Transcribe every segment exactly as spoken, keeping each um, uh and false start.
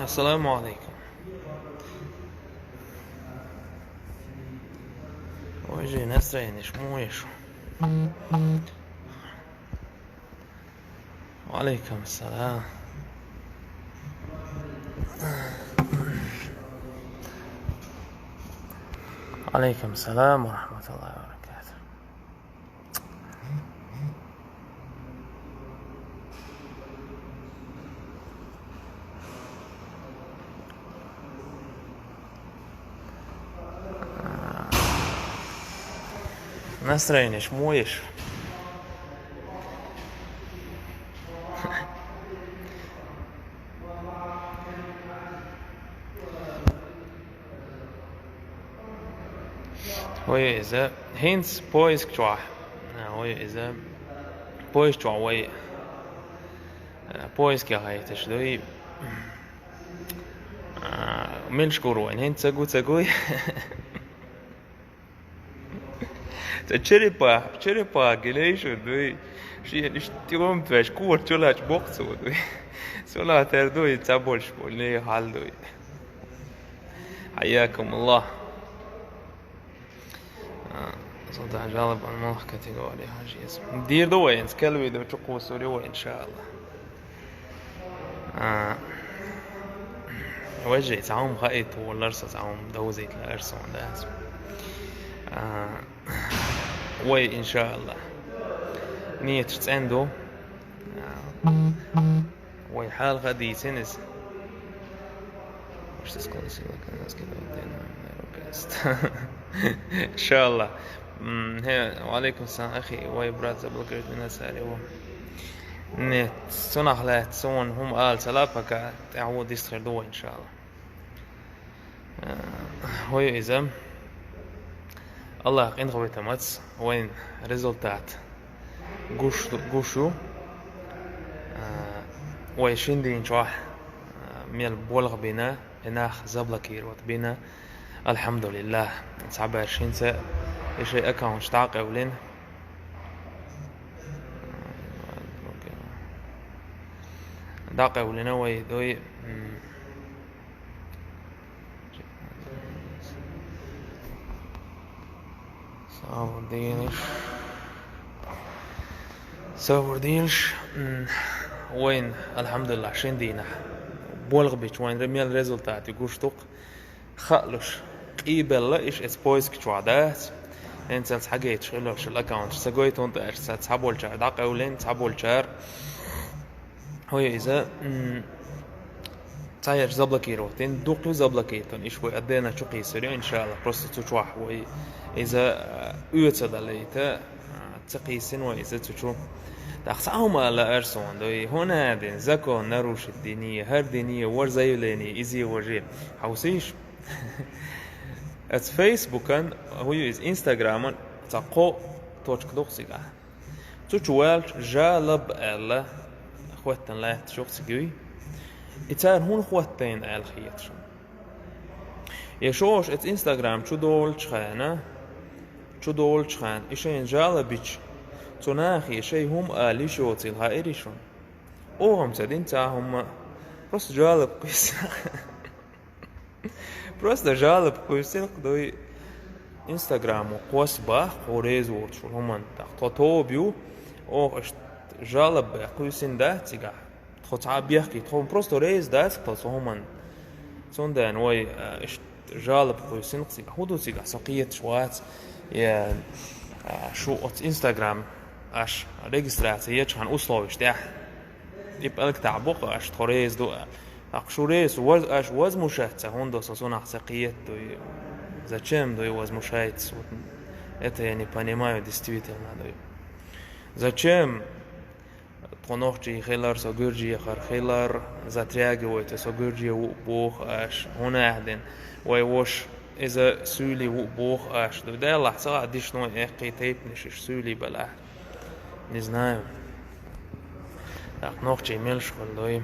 Ассаламу алейкум. Ой, же настроение, муеш. Ва алейкум салам. Ва алейкум салам ва рахматуллахи ва баракатух. Настроение, муеш. Ой, иза хӀинца поиск чохь. А, ой, иза поиск чохь вай. А, поиск яхайташ дуй. А, милш гур вайн, хӀинца ца гу, ца гуй. Ца черепа, черепа, гилейшур дуй. Шен иш тӀом твеш, кор чулач бокцу дуй. Суна тер дуй, ца больш боль, не хал дуй. حياكم الله. А, султан жалоб ан малх категория хажиз. Дир ду вайн, скел видео чу кусури вайн, иншалла. А, вай же, цаум хаит, валлар со, цаум даузит лар сон, да. А, вай, иншалла. Нет, цӀен ду. А, вай хьалха дийцина иза. Что скоро сила, когда скидывает, иншалла. М, хе, ва алейкум салам, ахи, вай брат заблокирует меня царь его. Нет, цунах лаьцна суна хӀума ала ца лаьа, пока тӀаьхьо дистхир ду вай, иншалла. Э, хӀой иза. Аллах къинхетамаца вайн результат гуш, гуш ю. Э, вай шин дийна чохь, э, мел болх бина, и нах заблокировать бина. Алхьамдулиллах. Цхьаберш хӀинца и шайн аккаунташ дӀакъевлина. ДӀакъевлина вай, дуй, м, Сабур дийнаш. Сабур дийнаш. М, вайн, алхьамдулиллах, шин дийнахь болх бича вайн ре-, мел результат ю гуш ду-кх. Хаалуш, къийбелла иш эц поиск чохь дац. ХӀинца цхьа гайташ хилла шул аккаунташ ца гойтун тӀе аьлча, цхьаболчара дӀакъевлина, цхьаболчара. Хьо иза, м, цхьаерш заблокировать дина, дукха ю заблокировать дина, иш вай отдельно чу кхийсур ю, иншалла, просто цу чохь вай иза, а, оьца далийта, а, ца кхийсина вай иза цу чу. ТӀаккха цхьа хӀума ала ар сон, дуй, хӀунда дин, закон нарушить дини, хӀара дини, вар заявление, изи важи. Хьовсийш? Аца Фейсбукан, хӀу ю иза, Инстаграман, цхьа кхо точка ду-кх цигахь. Цу чу ваьлча, жалоб аьлла, хӀоттан лаьтташ ю-кх цига. И цара хӀунда хӀоттийна аьлла хета шуна? Я шоаш эца Инстаграм чу долучу хенна, чу долучу хенна, и шайна жалоб бича, цу нахе шайн хӀума ала йиш йоцийла хаьий шуна? Оха-м ца дина цхьа хӀума, просто жалоб кхуьссина. Просто жалоб кхуьссина-кх, дуй, Инстаграмо кхосса боху, хьо реза воцучу хӀуманна. ТӀаккха тхо тоба ю, оха иштта жалоб баь кхуьссина дац цигахь. Тхо цхьа а бехке, тхо просто реза дац тхо цу хӀуманна. Цундела вай, а, иштта жалоб кхуьссина-кх цигахь. ХӀун ду цигахь, со кхеташ вац, я, а, шу оцу Инстаграм аша регистрация ечу хьан условиш тӀехь. И пӀелг тахь бу-кх аша, тхо реза ду аьлла. ТӀаккха шу реза, ваз-, аша возмущаться хӀунда до со цунах ца кхета дуй? Зачем дуй возмущаетесь? Вот это я не понимаю, действительно, дуй. Зачем? Тхо нохчий хилар, со гуьржехар хилар, затрагивайте, со гуьрже ву боху аша. ХӀунда аьлла, вай ваша иза суьйлий ву боху аша. Дуй, Делахь, ца хаьа дишно эккхий тайпанаш иша суьйлий балахь. Не знаю. Так, нохчий мелш хуьлу дуй.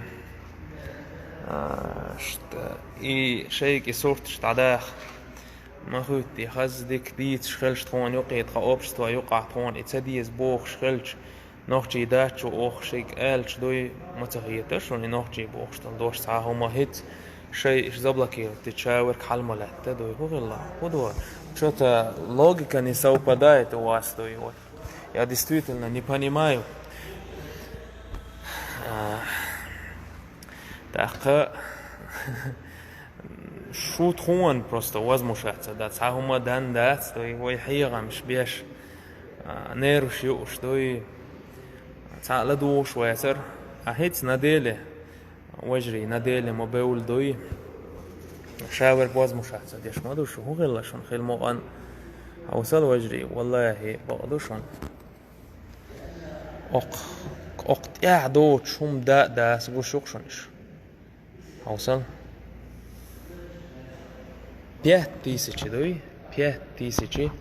А, шта, и шайга и сурташ дӀадаха. Ма хуьттий, хаза дика дийцаш хилча тхуна юкъе, тхан общество юкъахь тхуна и ца деза бохуш хилча, Нохчий дац оха шийга аьлча дуй, ма ца хетар шуна и нохчий бохуш долу дош цхьа а хӀума хӀинца шай иша заблокировать дича верг хьал ма лаьтта дуй. ХӀун хилла? ХӀун ду? Что-то логика не совпадает у вас, дуй. Вот. Я действительно не понимаю. А, тӀаккха шу тхуна просто возмущаться дац. Цхьа хӀума дан дац, дуй, вай хьехамаш беш, а, нерваш юуш, дуй. Цхьа а ладугӀуш вацара. А хӀинца на деле, вежарий, на деле ма бевлла дуй. Ша верг возмущаться деш ма ду шу, хӀун хилла шуна хила мукъан? Хьовсал, вежарий, валлахӀи, бакъ ду шуна. Окх, окх тӀаьхьа доцуш хӀума да а дац, гуш ю-кх шуна иша. Хьовсал. Пять тысяч дуй? Пять тысяч,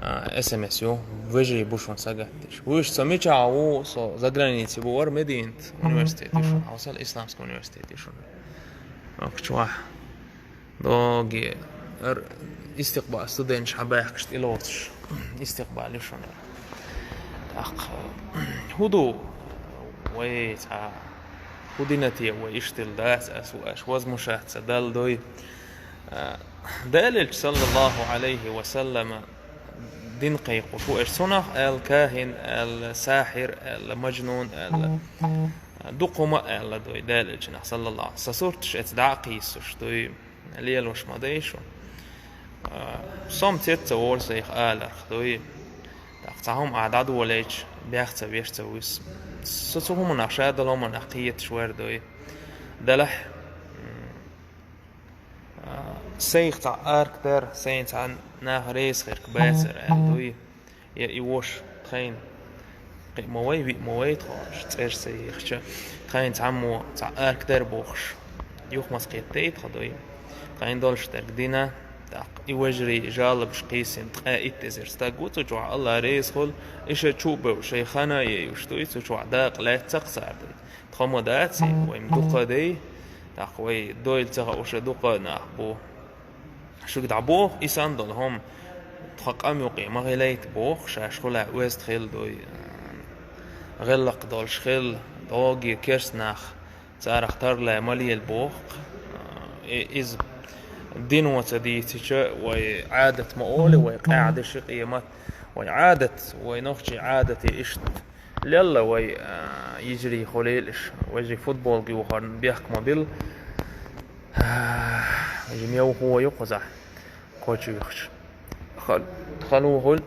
а, СМС ю. Вежарий бу шуна сагатдеш. Вуьш со мичахь ву, со заграницей бу вара Мединат университет ю шуна. Хьовсал, исламский университет ю шуна. Окх чохь. Доги р-, истикъбал студенташ хьабаьхкаш тӀелоцуш. Истикъбал ю шуна. ТӀаккха хӀун ду вай цхьа, хӀун дина те вай иштта дац ас ву аьлла возмущаться дала дуй. А, Делан Элча, саллаллаху Ӏалайхи ва саллама, дин кхайкхуш ву аша цунах аьлла кахин, аьлла сахьир, аьлла маджнун, аьлла дукха хӀума аьлла дуй Делан Элчанах, саллаллаху. Сан сурташ эца дӀа а кхийсуш дуй. Лелош ма дай шу. А, со-м цец ца волу сайх аларх дуй. ТӀаккха цхьа хӀума а дӀадолийча, бех ца веш ца вуьсу. Со цу хӀуманах, ша долу хӀуманах кхеташ вер дуй. Делахь, м, а, сайх цхьа арк дара, сайна цхьа нах реза хирг бацара аьлла дуй. Я и вош тхайна кхин ма вай, виъ ма вай тхо, цӀераш ца ехача, тхайна цхьаммо цхьа арк дара бохуш, юха маса кхеттай тхо дуй. Тхайна долуш дерг дина, тӀаккха и вежарий жалобаш кхийсина ткъе итт эзар стаг ву цу чохь, АллахӀ реза хуьлу, и шайн чу а бевлла, шайн хана а ейуш дуй, цу чохь дакъа лаьцна ца кхаьчна дуй. Тхо ма дац и, вай-м дукха дай, тӀаккха вай дойла ца хууш дукха нах бу. Шуьга дӀабоху и санна долу хӀума, тхо къам юкъе ма хилийта боху, шаьш хуьлахь оьзда хила дуй, гӀиллакх долуш хила, догий керст нах, царах тарлай ма лела боху. И-, иза дино ца дийцича, вай Ӏадат ма олу, вай къаьхьа деши къемат, вай Ӏадат, вай нохчий Ӏадате иштта. Лелла вай, а, йижарий хуьлийла иша, вежарий футболга юхарна бехк ма билла. Вежарий мевхо ю кхузахь, кочуьйхуш. Ха-, хало хуьлу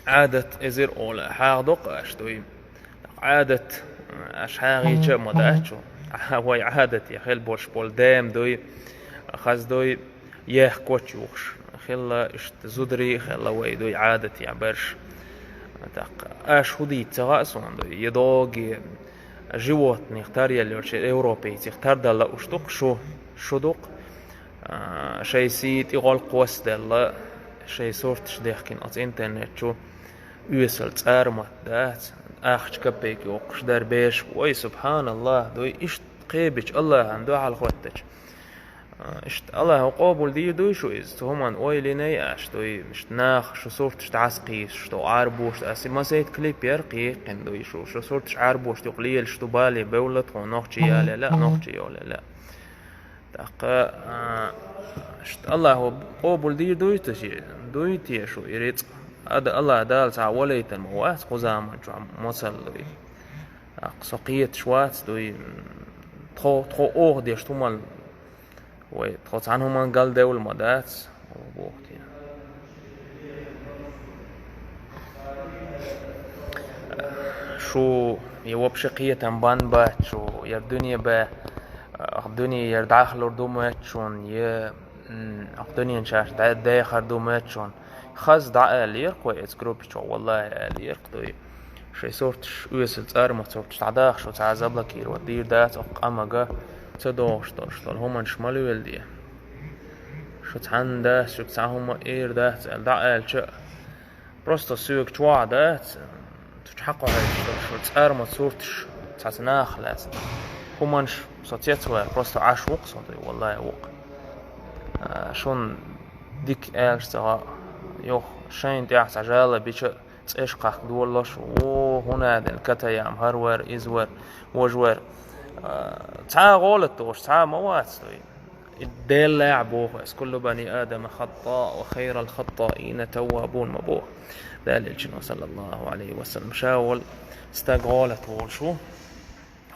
Ӏадат эзар ола, хьагӀ доккху аша дуй. Ӏадат, аша хьагӀийча а ма дац шу. Вай Ӏадате хила болуш болу дема дуй, хаза дуй. Ех кочуьйхуш хилла, иштта зударий а хилла вай дуй Ӏадатехь берш. ТӀаккха аша хӀун дийца ца хаьа суна дуй, я догий животных таръелла йолчу европейцих тардала лууш ду-кх шу, шу ду-кх, а, шайн сий тӀе гӀуллакх хьостаделла, шайн сурташ дехкина оцу интернет чу, оьсал цӀармат дац, ахча капейк йоккхуш дара бераш, вай, субхьаналлахӀ, дуй, иштта кхебича АллахӀан дуьхьал хӀоттача. А, иштта АллахӀа къобал дийр дуй шу иза, цу хӀуманна ойла йиний аша дуй, иштта наха шу сурташ дӀасакхийсуш ду, Ӏарбош, аса масийтта клип яра кхайкхина дуй шу, шу сурташ Ӏарбош юкъа лелаш ду, бале бевлла тхуна, нохчий яле лаьа, нохчий йоле лаьа. ТӀаккха, а, иштта АллахӀа къобал дийр дуй те шу, дуй те шу и рицкъ? Ада АллахӀ Дала цхьа валайтар ма вац кху заман чохь моцалла дуй. ТӀаккха со кхеташ вац дуй, тхо, тхо оха деш тумал Вай, тхо цхьана хӀуманна галдевлла ма дац, боху те. Шу я вообще кхетам бан бац шу, я дуьне бан, ах дуьне яра дӀахалур ду моьтту шуна, я, м, ах дуьнен шаьш дӀа-, дехар ду моьтту шуна. Хаза дӀа аьллера-кх вай эцу группа чохь, валлахӀи, аьллера-кх дуй. Шайн сурташ оьсал цӀармат сурташ дӀадахаш, шу цхьа заблокировать дийр дац, окху къамага ца догӀуш долуш долу хӀуманаш ма лоьла де. Шу цхьанна дац, шуьга цхьа хӀума эр дац аьлла, дӀа аьлча а, просто соьга чохь дац, цу чу хьакхо хьаьжча долуш шу цӀармат сурташ цхьаца наха лаьцна. ХӀуманаш со цецваьлла, просто Ӏаш ву-кх со дуй, валлахӀи, ву-кх. А, шуна дика аьлча ца хаьа, юха шайна тӀехь цхьа жала бича а, цӀеш кхахка долалаш, о, хӀуна ден катаям, хӀар вар, из вар, вож вар. А, цхьа гӀолат долуш, цхьа ма вац дуй. И Делла а боху ас: «Куллу бани Адама хатта, ва хайрал хаттаина таввабун», ма боху. Далилчино, саллаллаху алейхи ва саллям, ша волу стаг гӀолат волуш ву.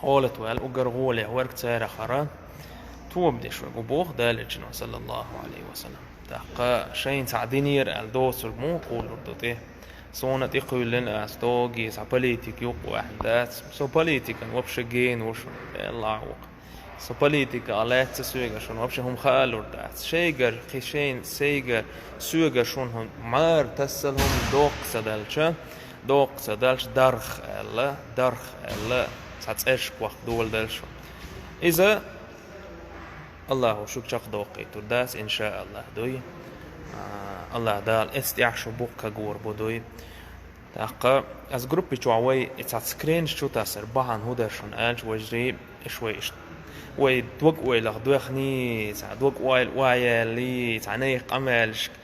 ГӀолат ваьлла угар гӀоле варг царах хӀара, тоба деш варг ву боху Далилчино, саллаллаху алейхи ва саллям. ТӀаккха шайна цхьа динера аьлла доцург муха кхуллур ду тӀе? Суна тӀе кхуьйллина ас, доги, цхьа политика юкъа ваьхна дац. Со политикан вообще гена ву шуна, Аллах ву-кх. Со политика а лаьцна соьга шуна вообще хӀума хаалур дац. Шайгара, кхин шайна, сайгара, соьга шуна хӀума мара тассал хӀума доккха ца далча, доккха ца далча дарх аьлла, дарх аьлла, цхьа цӀерш кхохка дола дала шуна. Иза Аллахо шуьга чекхдоккхуьйтур дац, иншааллах, дуй. А, Аллах Дала эцна тӀехь шу буккха гор бу дуй. ТӀаккха ас группи чохь вай и цхьа скринш чу тасар бахьана хӀун дара шуна аьлча, вежарий, иш вай иштта. Вай дог-ойлах доьхний, цхьа дог-ойла охьаяьллий, цхьа нехан къамелашка.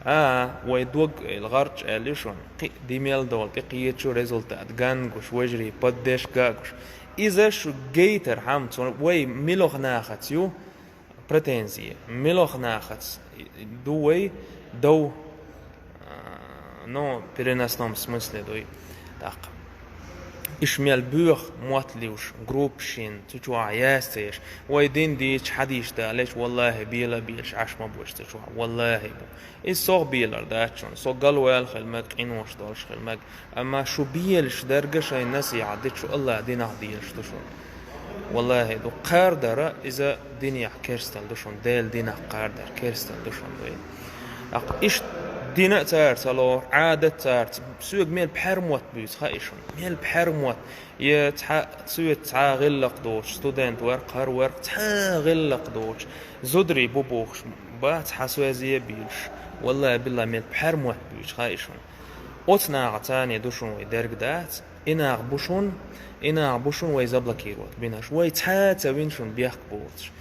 А, вай дог-ойла гӀарчӀ аьлла ю шуна. Кхин а ди мел долу тӀе кхечу результат ган гуш, вежарий, поддержка а гуш. Иза шу гайтар хьама, цунна вай милох нахаца ю претензия, милох нахаца ду вай дов, а, ну, переносном смысле дуй. ТӀаккха. Иш мел боьха мотт луьйш, группашин, цу чохь яц ца еш. Вай дин дийцича, хьадийш далеча, валлахи, бела а белаш, Ӏаш ма бу шу цу чохь, валлахи бу. Иза сох белар дац шуна, со галваьлла хила мега, къинош долуш хила мега. Амма шу белаш дерг шайн насихьат ду шу, Аллах динах делаш ду шуна. Валлахи, ду кхардара, иза динех керстал ду шуна, Делан динах кхардар керстал ду шуна вай. Аккха иштта дина а цара ца лору, Ӏадат цара ца, соьга мел пхьармотт буьйцу хаьа шуна, мел пхьармотт. Я цхьа, цуьца цхьа гӀиллакх доцуш, студент варх, хӀара варх, цхьа гӀиллакх доцуш, зударий бу бохуш, бац хьан соьзе а буьйлуш. Валлахи, биллахи, мел пхьармотт буьйцу хаьа шуна. Оцу наха царне ду шуна вай дерг дац, и нах бу шуна, и нах бу шуна вай заблокировать бинарш. Вай цхьа а ца вина шуна бехк боцуш.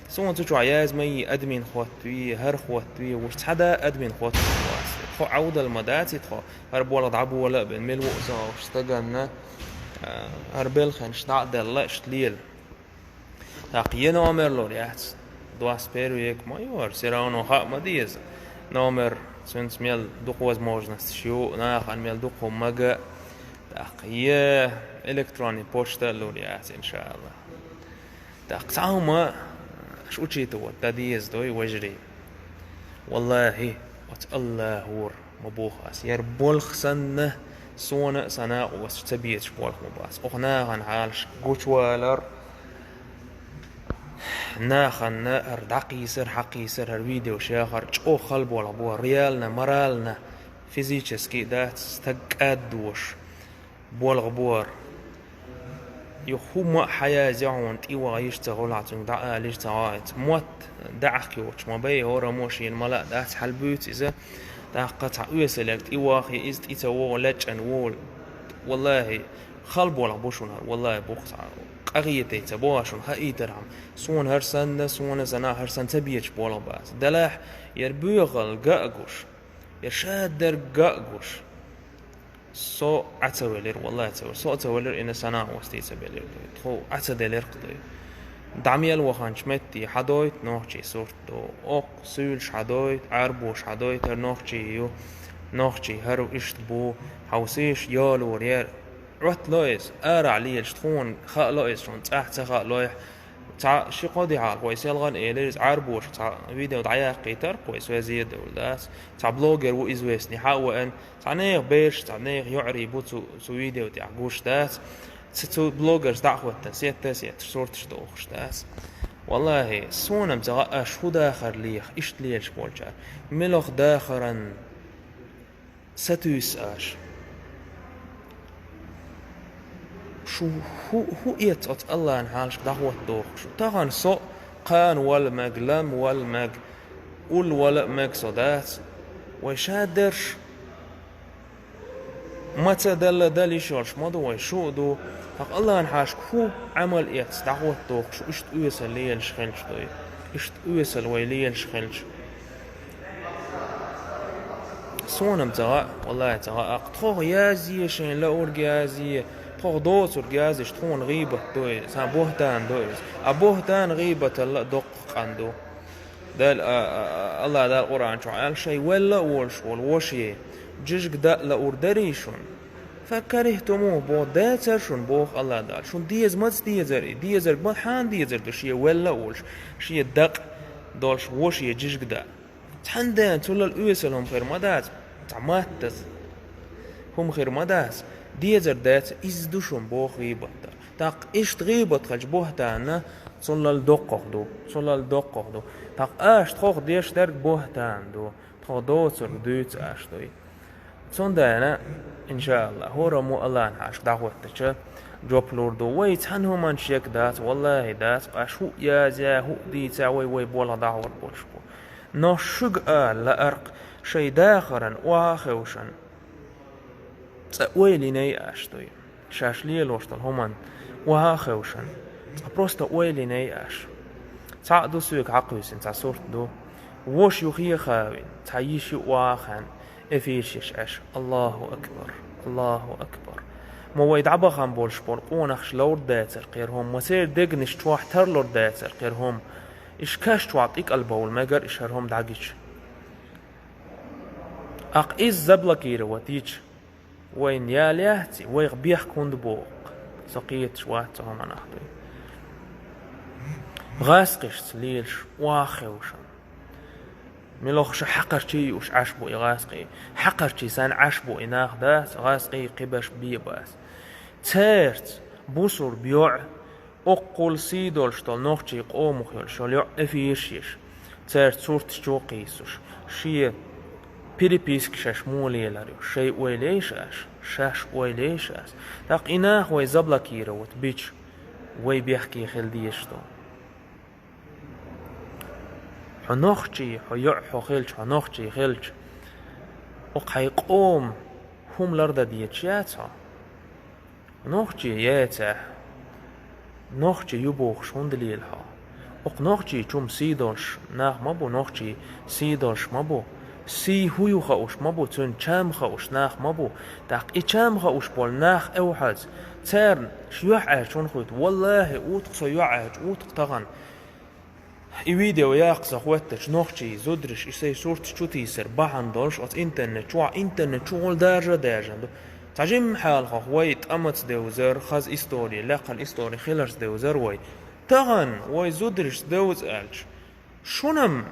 Суна цу чохь язма йий, админ хоттавий, хӀара хоттавий, вуш цхьа да админ хоттавий вац. Тхо Ӏовдал ма дац и тхо, хӀара болх дӀабола а бен, мила ву а ца хууш стаганна, а, хӀара белхенаш дӀа а делла, иштта лела. ТӀаккха е номер лур яц. Двадцать первый век ма ю хӀара, всё равно хаа ма деза. Номер, цуьнца мел дукха возможносташ ю, нахана мел дукха хӀума мага. ТӀаккха е электронный почта а лур яц, иншааллах. ТӀаккха цхьа хӀума аш учитывать дан деза дуй, вежарий. Валлахи, оцу Аллахора ма боху ас. Яра болх санна, суна а, сан накъосташна ца безаш болх ма бац. Оха нахана хьалаш гучувалар, нахана хӀара дӀакхийсар, хьакхийсар, хӀара видео шахар, чӀогӀа хала болх бу, реально, морально, физически дац, стаг кӀаддош. Болх бу хӀара. Юха хӀума а хьаязъяхьа хьуна, тӀе ваха йиш ца хуьлахь, цуьнга дӀаала йиш ца гӀо. Мотт даьӀахк йоцуш ма бай, хӀора мошийна мала а дац, хьалбуьйцу иза. ТӀаккха цхьа оьсалег тӀе ваха, я иза тӀе ца вогӀу, лечкъина вогӀу. Валлахи, хала болх бу шуна хӀара, валлахи, бу-кх цхьа. Къахетий ца боху шуна, хаийтархьама. Суна хӀара санна, суна санна хӀара санна ца безаш болх бац. Делахь, яра боьхалла га а гуш, яра шадерг га а гуш. Со Ӏа ца велира, валлахи, ца велира. Со а ца велира, и сан накъостий ца белира. Тхо Ӏа ца делира-кх дуй. ДӀа мел ваханчу метте хьадойту нохчий сурт ду. Оккха суьйлуш хьадойту, Ӏарбош хьадойту, хӀара нохчий ю. Нохчий хӀара иштта бу. Хьовсийша, йолор яра. Ӏоттало иза, арахь лелаш тхуна хаало иза шуна, цӀахь ца хаалойхь. Цхьа ши-кхо де хьалха вай селхана элира иза, Ӏарбоша цхьа видео дӀаяккхийтара-кх вай, соьзе а девлла дац. Цхьа блогер ву известный, хьа а веана, цхьа нехан бераш, цхьа нехан йоӀарий бу цу, цу видео тӀехь, гуш дац. Ца цу блогерш дӀа а хӀоттана, сетта а сетташ, сурташ дохуш дац. Валлахи, суна-м ца хаьа аш хӀун дахар леха, иштта лелаш болчара. Милох дахаран сатуьйсу аш. Шу хӀу, хӀу эцу оцу Аллахьан хьалашка дӀахӀоттадоху шу? Тахана со кхана вала мега, лама вала мега, улла вала а мега со дац. Вай шадерш маца далла дала йиш йолуш ма ду вай, шу а ду. ТӀаккха Аллахьан хьалашка хӀу Ӏамал эцу дӀахӀоттадоху шу, иштта оьсал лелаш хилча дуй? Иштта оьсал вай лелаш хилча. Сонам ца гӀа, валлахӀи, ца гӀа, акх тхох язъе, шайн лаург язъе, тхох доцург язъеш, тхона гӀийбат ду иза, сан бухӀтан ду иза. А бухӀтан гӀийбаталла а доккха къан ду. Дала, а, а, а, Аллах Дала Къуръан чу аьлла, шай велла а волуш волу воший, жижиг даа лаур дарий шуна? Факарихтуму, бо дацар шуна, боху Аллах Дала. Шун деза маца дезар и, дезарг ма хьан дезар ду шен велла а волуш, шен дакъа долуш воший жижиг даа. Цхьана дена цулал оьсал хӀума хир ма дац, цхьа маттаза хӀума хир ма дац, дезар дац, иза ду шуна боху гӀийбатта. ТӀаккха иштта гӀийбат хилча бухӀтанна цулал доккхах ду, цулал доккхах ду. ТӀаккха аша тхох деш дерг бухӀтан ду, тхох доцург дуьйцу аша дуй. Цундела, иншаалла, хӀораммо Аллахьан хьаша дӀахӀоттача жоп лур ду. Вай цхьана хӀуманна шек дац, валлахӀи дац, аш хӀуъ язъяь, хӀуъ дийца вай, вай болх дӀахьор болуш бу. Но шуьга ала лаарх, шайн дахаран охьа а хевшан, цкъа ойла йинай аш дуй. Шаьш лелош долу хӀуманна охьа а хевшан, цкъа просто ойла йинай аш. Цхьаъ ду соьга хьакхуьйсина, цхьа сурт ду. Воша юххе а хавина, цхьа йиш ю охьа а хаьна, эфирш еш Ӏаш. Аллаху акбар! Аллаху акбар! Ма вай дӀабахана болуш болу къонахаш ловр дацар кхерхӀума, ма церан дегнаш чохь тарлур дацар кхерхӀума. Иш каш чохь тӀекӀалбовла мегар иш хӀара хӀума дӀагича. Акх иза заблокировать йича, вайна ял яц и, вайх бехк хӀунда боху? Со кхеташ вац цу хӀуманах дуй. ГӀазкхишца лелаш охьа а хевшан. Милохуша хьакхарчий юуш Ӏаш бу и гӀазкхий. Хьакхарчий санна Ӏаш бу и нах дац, гӀазкхий кхиберш бе бац. Цаьрца бусурба йоӀ, оккхул сий долуш долу нохчий къомах йолуш йолу йоӀ эфирш еш, цаьрца сурташ чу а кхийсуш, шен переписка шаьш муха лелар ю, шай ойла еш аш, шаьш ойла еш аш. ТӀаккха и нах вай заблокировать бича, вай бехке хила дезаш ду. Хьо нохчий, хьо йоӀ хьо хилча, хьо нохчий хилча, окху хьайн къоман хӀума лардан дезаш яц хьо? Нохчий яцахь, нохчий ю бохуш хӀунда лела хьо? Окху нохчий чу-м сий долуш нах ма бу, нохчий сий долуш ма бу. Сий хӀун ю хууш ма бу, цуьнан чам хууш нах ма бу. ТӀаккха и чам хууш болу нах эвхьаза, царна шу юьхьӀаьрча хӀунда хуьйту? Валлахи, утха со юьхьӀаьрча, утха тахана. И видео яккха со хӀоьттачу нохчий зудараш и сайн сурташ чу тийсар бахьана долуш оцу интернет чохь, интернет чу гӀур даржа а даьржина ду. Цхьа жимма хьалхох вай тӀамаца девзар, хаза истори, лаьхкъан истори хиларца девзар вай. Тахана вай зударашца девза аьлча, шуна-м,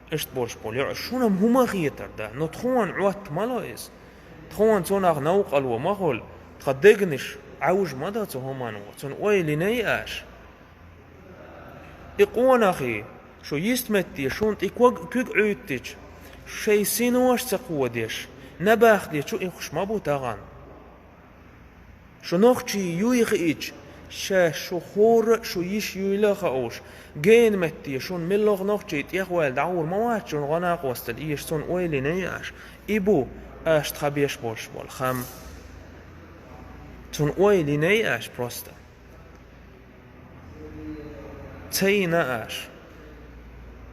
иштта болуш болу йоӀ, шуна-м хӀума хетар да, но тхуна Ӏотта ма ло иза. Тхуна цунах новкъарло ма хуьлу, тхан дегнаш Ӏовжа ма до цу хӀуманна, цунна ойла йинай аш. И къонахий, шу йистметте шуна тӀе ког-, куьг Ӏуьйттича, шайн синош ца кходеш, набахте чу ихуш ма бу тахана. Шу нохчий юй хиъча, ша шу хӀора а, шу йиш юйла а хууш, гена метте шуна миллагӀа нохчий тӀехваьлла дӀагӀур ма вац шуна гӀо-накъосталла эша, цунна ойла йинай аш. И бу аш тхан беш болуш болу хам. Цунна ойла йинай аш просто. Ца йина аш.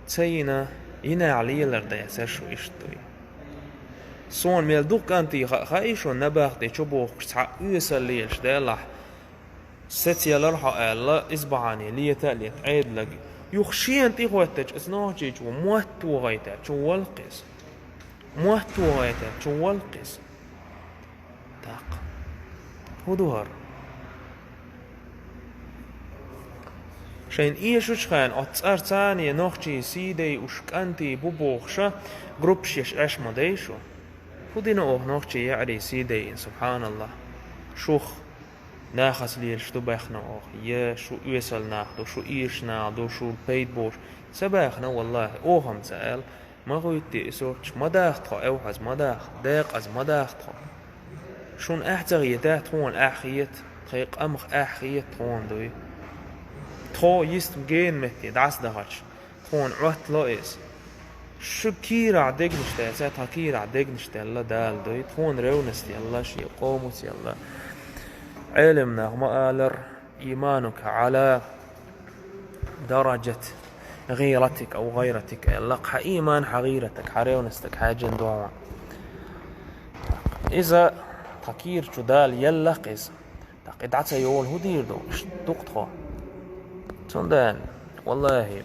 Ца йина, йинехь лелар дацара шу иштта дуй. Суна мел дукха кӀантий хаа, хаий шуна, набахте чу бохкуш цхьа оьсал лелаш делахь, сецъялар хьо аьлла, иза бахьане лета а лета, Ӏедалаг. Юха шена тӀехӀоьттачу аса нохчийчу ву мотт вогӀайта, чу волла кхеза. Мотт вогӀайта, чу волла кхеза. ТӀаккха хӀун ду хӀара? Шайна эшучу хенахь оцу цӀарца цхьана нохчий сий дайъуш кӀантий бу бохуша, группаш еш Ӏаш ма дай шу. ХӀун дина оха нохчий яӀарий сий дайъина, субхьаналлахӀ? Шух нахаца лелаш ду баьхна оха, я шу оьсал нах ду, шу эшаш нах ду, шу пайда боцуш. Ца баьхна, валлахӀи, оха-м ца аьлла. Ма гӀуьйтте и сурташ, ма даха тхо, эвхьаза ма даха, декъаза ма даха тхо. Шуна ахь ца хетахь, тхуна ахь хета, тхайн къамах ахь хета тхуна дуй. Тхо йист гена метте дӀасадахача, тхуна Ӏоттало иза. Шу кийрахь дегнаш дацахь, тхан кийрахь дегнаш делла Дала дуй, тхуна ревность елла, шен къомаца елла. Ӏелам нах ма алара: «Ийманука Ӏала дараджати гӀиратика ав гӀайратика», аьлла, хьан ийман, хьан гӀиратаг, хьан ревностаг хьаьжжина ду хьуна. Иза тхан кийра чу Дала еллакх иза. ТӀаккха и дӀа ца йолу хӀун дийр ду? Иштта ду-кх тхо. Цундела, валлахӀи,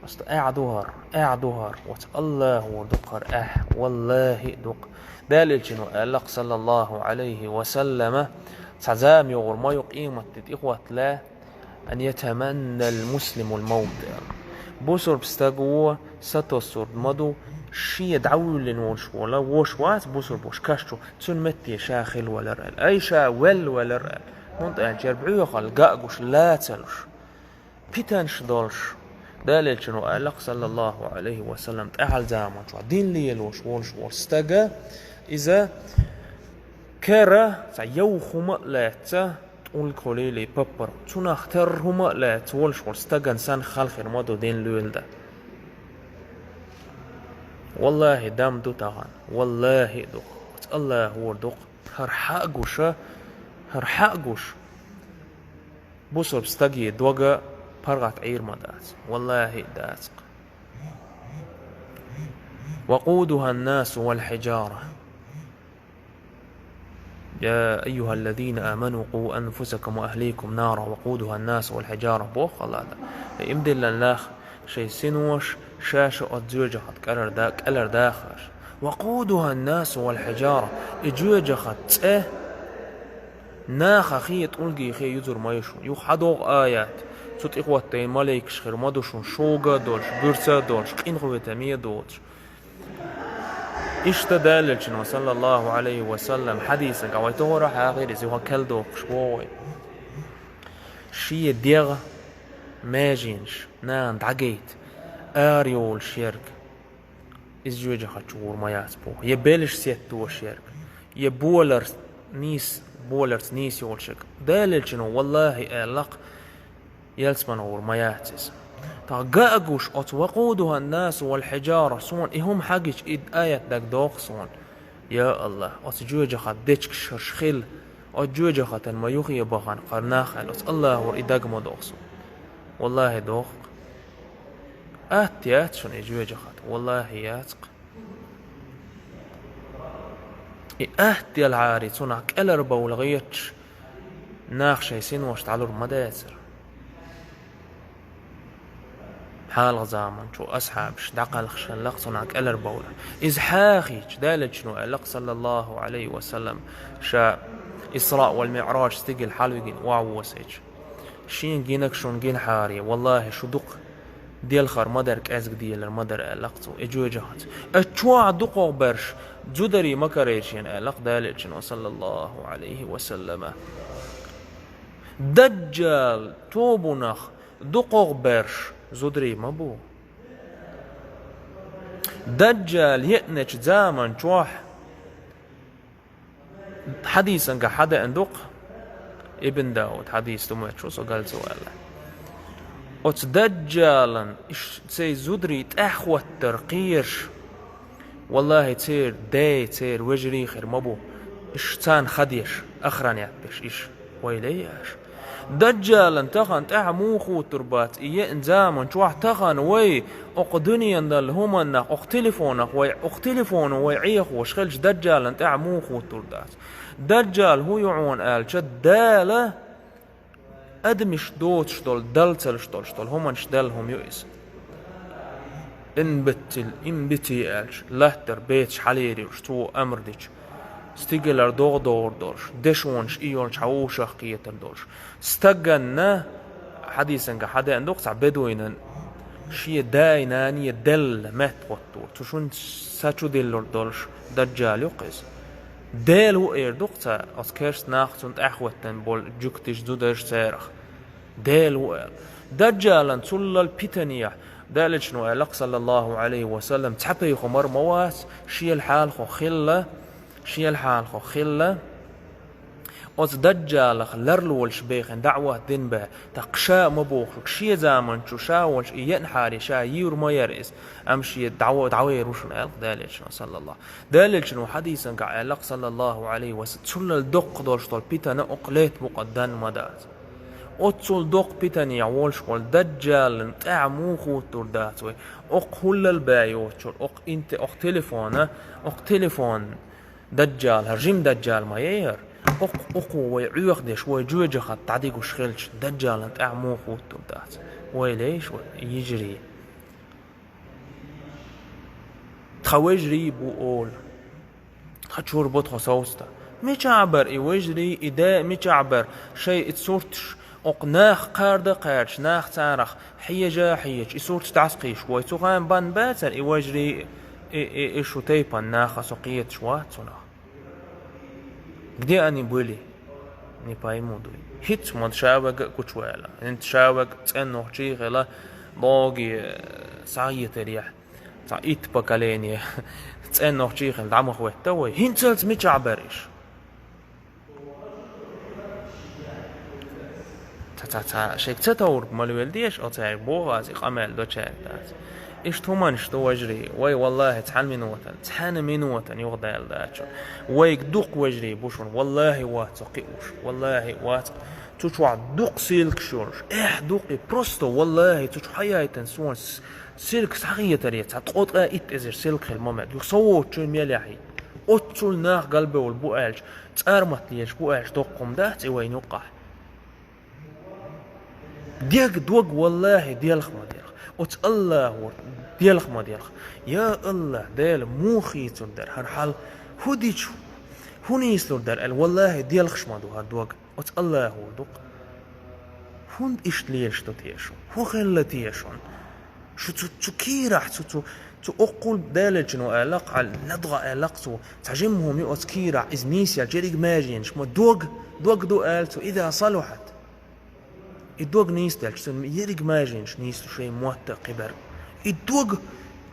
оцу тӀаьхьа ду хӀара, тӀаьхьа ду хӀара, оцу АллахӀора ду-кх хӀара, ахь, валлахӀи, ду-кх. Дала Элчано аьлла-кх, саллаллахӀу Ӏалайхи ва саллама, цхьа зама йогӀур ма ю къематде тӀехӀотта лаьтта, «Ан ятаманнал муслимул мавт», аьлла. Бусурба стаго сатоссург ма ду, шен дӀавуьйлина волуш волу, вош вац бусурба, вош каш чу, цуьнан метте ша хилла валар аьлла. Ай, ша велла валар аьлла. ХӀунда аьлча яра бӀоьхалла га а гуш, ла ца луш, питанаш долуш. Дала Элчано аьлла-кх, саллаллахӀу Ӏалайхи ва саллам, тӀаьхьал заманчохь дин лелош волуш волу стага, иза кара цхьа йовха хӀума а лаьцна, тӀулг хуьлийла, паппар, цунах терра хӀума а лаьцна волуш волу стагана санна хала хир ма ду дин лело дан. ВаллахӀи, дам ду тахана. ВаллахӀи, ду. Оцу АллахӀора ду-кх. ХӀара хьан а гуш, хӀара хьан а гуш, бусурба стаге дога паргӀат Ӏийр ма дац. ВаллахӀи, дац-кх. «Вакъудухан-насу вал-хьиджара». «Я айюхаллазина аману, къу анфусакум ва ахликум нара, вакъудухан-насу вал-хьиджара», боху АллахӀа. Ай, иман диллина нах, шайн синош, ша-ша оцу жоьжахатин кӀелара да-, кӀелара даха аша. «Вакъудухан-насу вал-хьиджара». И жоьжахатин цӀе нахахий, тӀулгехий юзур ма ю шуна. Юха хьан догӀу аят? Цу тӀехӀоттийна маликаш хир ма ду шуна, шога а долуш, буьрса а долуш, къинхетаме а доцуш. Иштта Дала Элчано, саллаллахӀу Ӏалайхи ва саллам, хьадисанга вай тохара хьахийра иза, юха кхел доккхуш боху вай. Шен дегӀ, меженаш, нана дӀагайта, ара йолуш ерг, иза жоьжахати чу гӀур ма яц боху. Я белаш сеттош ерг, я болар нийса, боларца нийса йолуш ерг. Дала Элчано, валлахӀи, аьлла-кх, ялсамане гӀур ма яц иза. Тхан га а гуш, оцу «Вакъудухан-насу вал-хьиджара», суна и хӀума хьагича, и аят дагадогӀу суна. Я АллахӀ, оцу жоьжахатин дечигаш хӀорш хила, оцу жоьжахатана ма юххе бахана кхара нах аьлла, оцу АллахӀора и дага ма догӀу суна. ВаллахӀи, догӀу-кх. Атта яц шуна и жоьжахати, валлахӀи, яц-кх. И атта елхьара, цунах кӀелхьарбовла гӀерташ, нах шайн синош дӀалур ма дацара. ХьалхӀа заманчу асхьабаш дӀакхалхаш хилла-кх цунах кӀелхьарбовла. Иза хьахийча, Дала Элчано аьлла-кх, саллаллахӀу Ӏалайхи ва саллам, ша Исраъ вал МиӀраж стигала хьалавигина охьавоссийча, шена гинарг шуна гинхьара, валлахӀи, шу дукха делхар ма дара, кӀезиг делар ма дара, аьлла-кх цо, и жоьжахати. Оцу чохь дукхагӀберш зударий ма карайра шена, аьлла-кх Дала Элчано, саллаллахӀу Ӏалайхи ва саллама. Даджал тобанах дукхагӀберш зударий ма бу. Даджал еъначу заманчохь, хьадисанга хьадеана ду-кх, Ибн Дауд хьадис ду, моьттуш ву со, галзаваьлла. Оцу Даджалан иш-, церан зударий тӀаьхьахӀоттар кхераш, валлахӀи, церан дай, церан вежарий хир ма бу, иш царна хадеш, охранять деш иш. Вай ле еш. Даджалан тахана тӀаьхьа муха хӀуттур бац, и еъна заманчохь тахана вай, окху дуьненал хӀуманах, окху телефонах вай, окху телефоно вай Ӏехош хилча, Даджалан тӀаьхьа муха хӀуттур дац. Даджал хӀун ю хьуна аьлча, Дала адамаш доцуш долу, Далла ца луш долуш долу хӀуманаш делла хӀума ю иза. Имбецил, имбеци аьлча, латтара бецаш хьалийр йолуш, цо амр дича, стигалара догӀа догӀур долуш, дешонаш и йолчу хьан вовшах кхетар долуш. Стаганна, хьадисанга хьадеана ду-кх цхьа бедуйнан, шен дай, нане делла метта хӀоттур, цу шун са чу диллур долуш Даджал ю-кх иза. Дела ву эр ду-кх цара, оцу керста нах, цунна тӀаьхьахӀоьттина болу жуьгтиш, зударш царах. Дела ву аьлла. Даджалан цуллал питанехь, Дала Элчано аьлла-кх, саллаллахӀу Ӏалайхи ва саллам, цхьа пайхамар ма вац, шел хьалхо хилла, шел хьалхо хилла. Оцу Даджалах ларлолаш бехина даӀват дина бен, тӀаккха ша а ма бохург, шен заманчу ша волчу и еънахьаре ша йийр ма яра иза, амма шен дӀаво-, дӀавер ву шуна аьлла-кх Дала Элчано, саллаллахӀу. Дала Элчано хьадисанга аьлла-кх, саллаллахӀу Ӏалайхи ва саллам, цуллал доккха долуш долу питана окху лета мукъа данна ма дац. Оццул доккха питанехь волуш волу Даджалан тӀаьхьа муха хӀуттур дац вай. Окху хӀуллал бен йоцучуьра, окху инте-, окху телефона, окху телефон Даджал, хӀара жима даджал ма яй хӀара. Укх-, укхо вай Ӏоьхадеш, вай жоьжахатта дӀадигуш хилча, даджалан тӀехь муха хӀуттур дац? Вай леш, вай йижарий. Тхан вежарий бу олу. Тхан чуьра бу тхо совцуш. Мичахь бара и вежарий, и да мичахь бара? Шайн и сурташ окху нах кхарда а кхаьрдаш, нах царах хьежа а хьежаш, и сурташ дӀасакхийсуш вай. Цу хенахь бан бацара и вежарий, и, и, и шу тайпана нах, со кхеташ вац цунах. Где они были? Не пойму, дуй. ХӀинца ма ша верг а гучуваьлла. ХӀинца ша верг цӀена нохчий хилла, логи, э, схьахетарехь. Цхьа итт поколение цӀена нохчий хилла дӀа ма хӀоьтту вай. ХӀинцалц мичахь бара уьш? Ца, ца, ца, шайга ца товрг мала велла деза, оцаьрга боху аса, и къамел до цаьрга дац. Иштта хӀуманаш ду, вежарий, вай, валлахӀи, цхьана минотана, цхьана минотана юхадаьлла дац шуна. Вайга дукха вежарий бу шуна, валлахӀи, вац со кхиош, валлахӀи, вац. Цу чохь дукха силкаш йолуш, эхь дукха, и просто, валлахӀи, цу чу хьаяйтина суна с-, силка схьахетаре, цхьа ткъо ткъе итт эзар силка хилла ма мега. Юха со воцучун мел яхьий. Оццул нах галбевлла бу аьлча, цӀармат лелаш бу аьлча, доккха хӀума дац и вайна юккъахь? Дег дог, валлахӀи, делха ма делха. Оцу АллахӀора делха ма делха. Я АллахӀ, Дела, муха хийцалур дара хӀара хьал? ХӀун дича, хӀун нийслур дара аьлла, валлахӀи, делхаш ма ду хӀара дог. Оцу АллахӀора ду-кх. ХӀунда иштта лелаш ду те шу? ХӀун хилла те шуна? Шу цу, цу кийрахь, цу, цу, цу оккхул Делачуьнга аьлла-кх, хьал ладогӀа аьлла-кх цо, цхьа жимма хӀума ю оцу кийрахь, иза нийсъелча ерриг маьженаш ма дог, дог ду аьлла цо, иза салухьат. И дог нийсделча, цуьнан ерриг маьженаш нийсду шайн мотт а кхиберг. И дог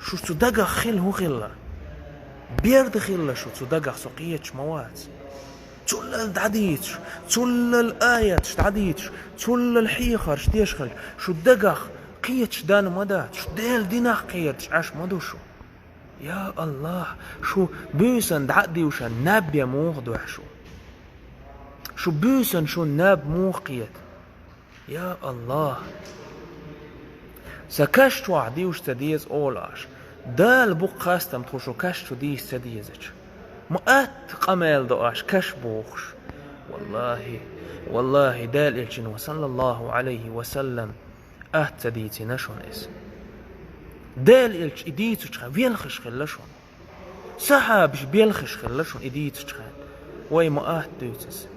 шу цу дагах хилла хӀун хилла? Берда хилла шу цу дагах, со кхеташ ма вац. Цуллал дӀадийцаш, цуллал аяташ дӀадийцаш, цуллал хьехарш деш хилча, шу дагах кхеташ дан ма дац, шу Делан динах кхеташ Ӏаш ма ду шу. Я АллахӀ, шу буьйсанна дӀа а дийшина наб ян муха дохьу шу? Шу буьйсанна шун наб муха кхета? Я АллахӀ! Сан каш чохь дийша ца деза олу аша. Дала бу-кх хастам тхо шу каш чу дийша ца дезачу. Ма атта къамел до аша каш бохуш. ВаллахӀи, валлахӀи, Дала Элчано, саллаллахӀу Ӏалайхи ва саллам, атта ца дийцина шуна иза. Дала Элча и дийцучу хенахь велхаш хилла шуна. Сахьабаш белхаш хилла шуна и дийцучу хенахь. Вай ма атта дуьйцу иза.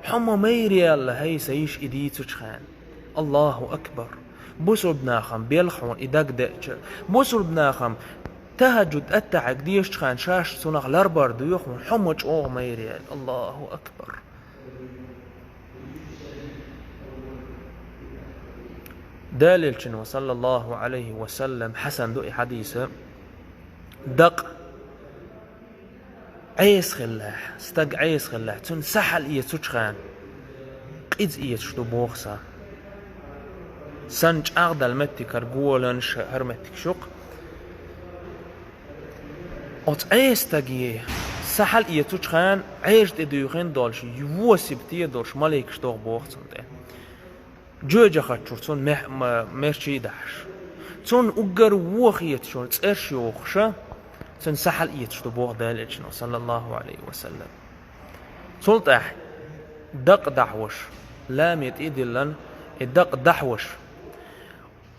Хьо ма майра яьлла, хӀай сан йиша, и дийцучу хенахь. АллахӀу акбар! Бусурба нахам белха хьуна и дагадеъча. Бусурба нахам тахӀаджуд аттахьиг дешачу хенахь шаьш цунах ларбар доьху хьуна, хьо ма чӀогӀа майра яьлла. АллахӀу акбар! Дала Элчано, саллаллахӀу Ӏалайхи ва саллам, хьасан ду и хьадис, дакъа Ӏеса хиллехь, стаг Ӏеса хиллехь, цуьнан са хьалаэцучу хенахь, къиза эцаш ду боху сан. Сан чӀагӀдала меттигара голанаш, хӀара меттигаш ю-кх. Оцу Ӏеса стаге са хьалаэцучу хенахь, Ӏежа тӀе дуьйхина долуш, восемь те долуш маликаш догӀу боху цунна тӀе. Жоьжахатчуьра цунна мех-, ма-, мерчий дахьаш. Цунна уггар вон хеташ йолу цӀераш йохуша, цуьнан са хьалаэцаш ду боху Дала Элчано, саллаллахӀу Ӏалайхи ва саллам. Цул тӀаьхьа дакъа дахьош, ламе тӀе а диллина, и дакъа дахьош.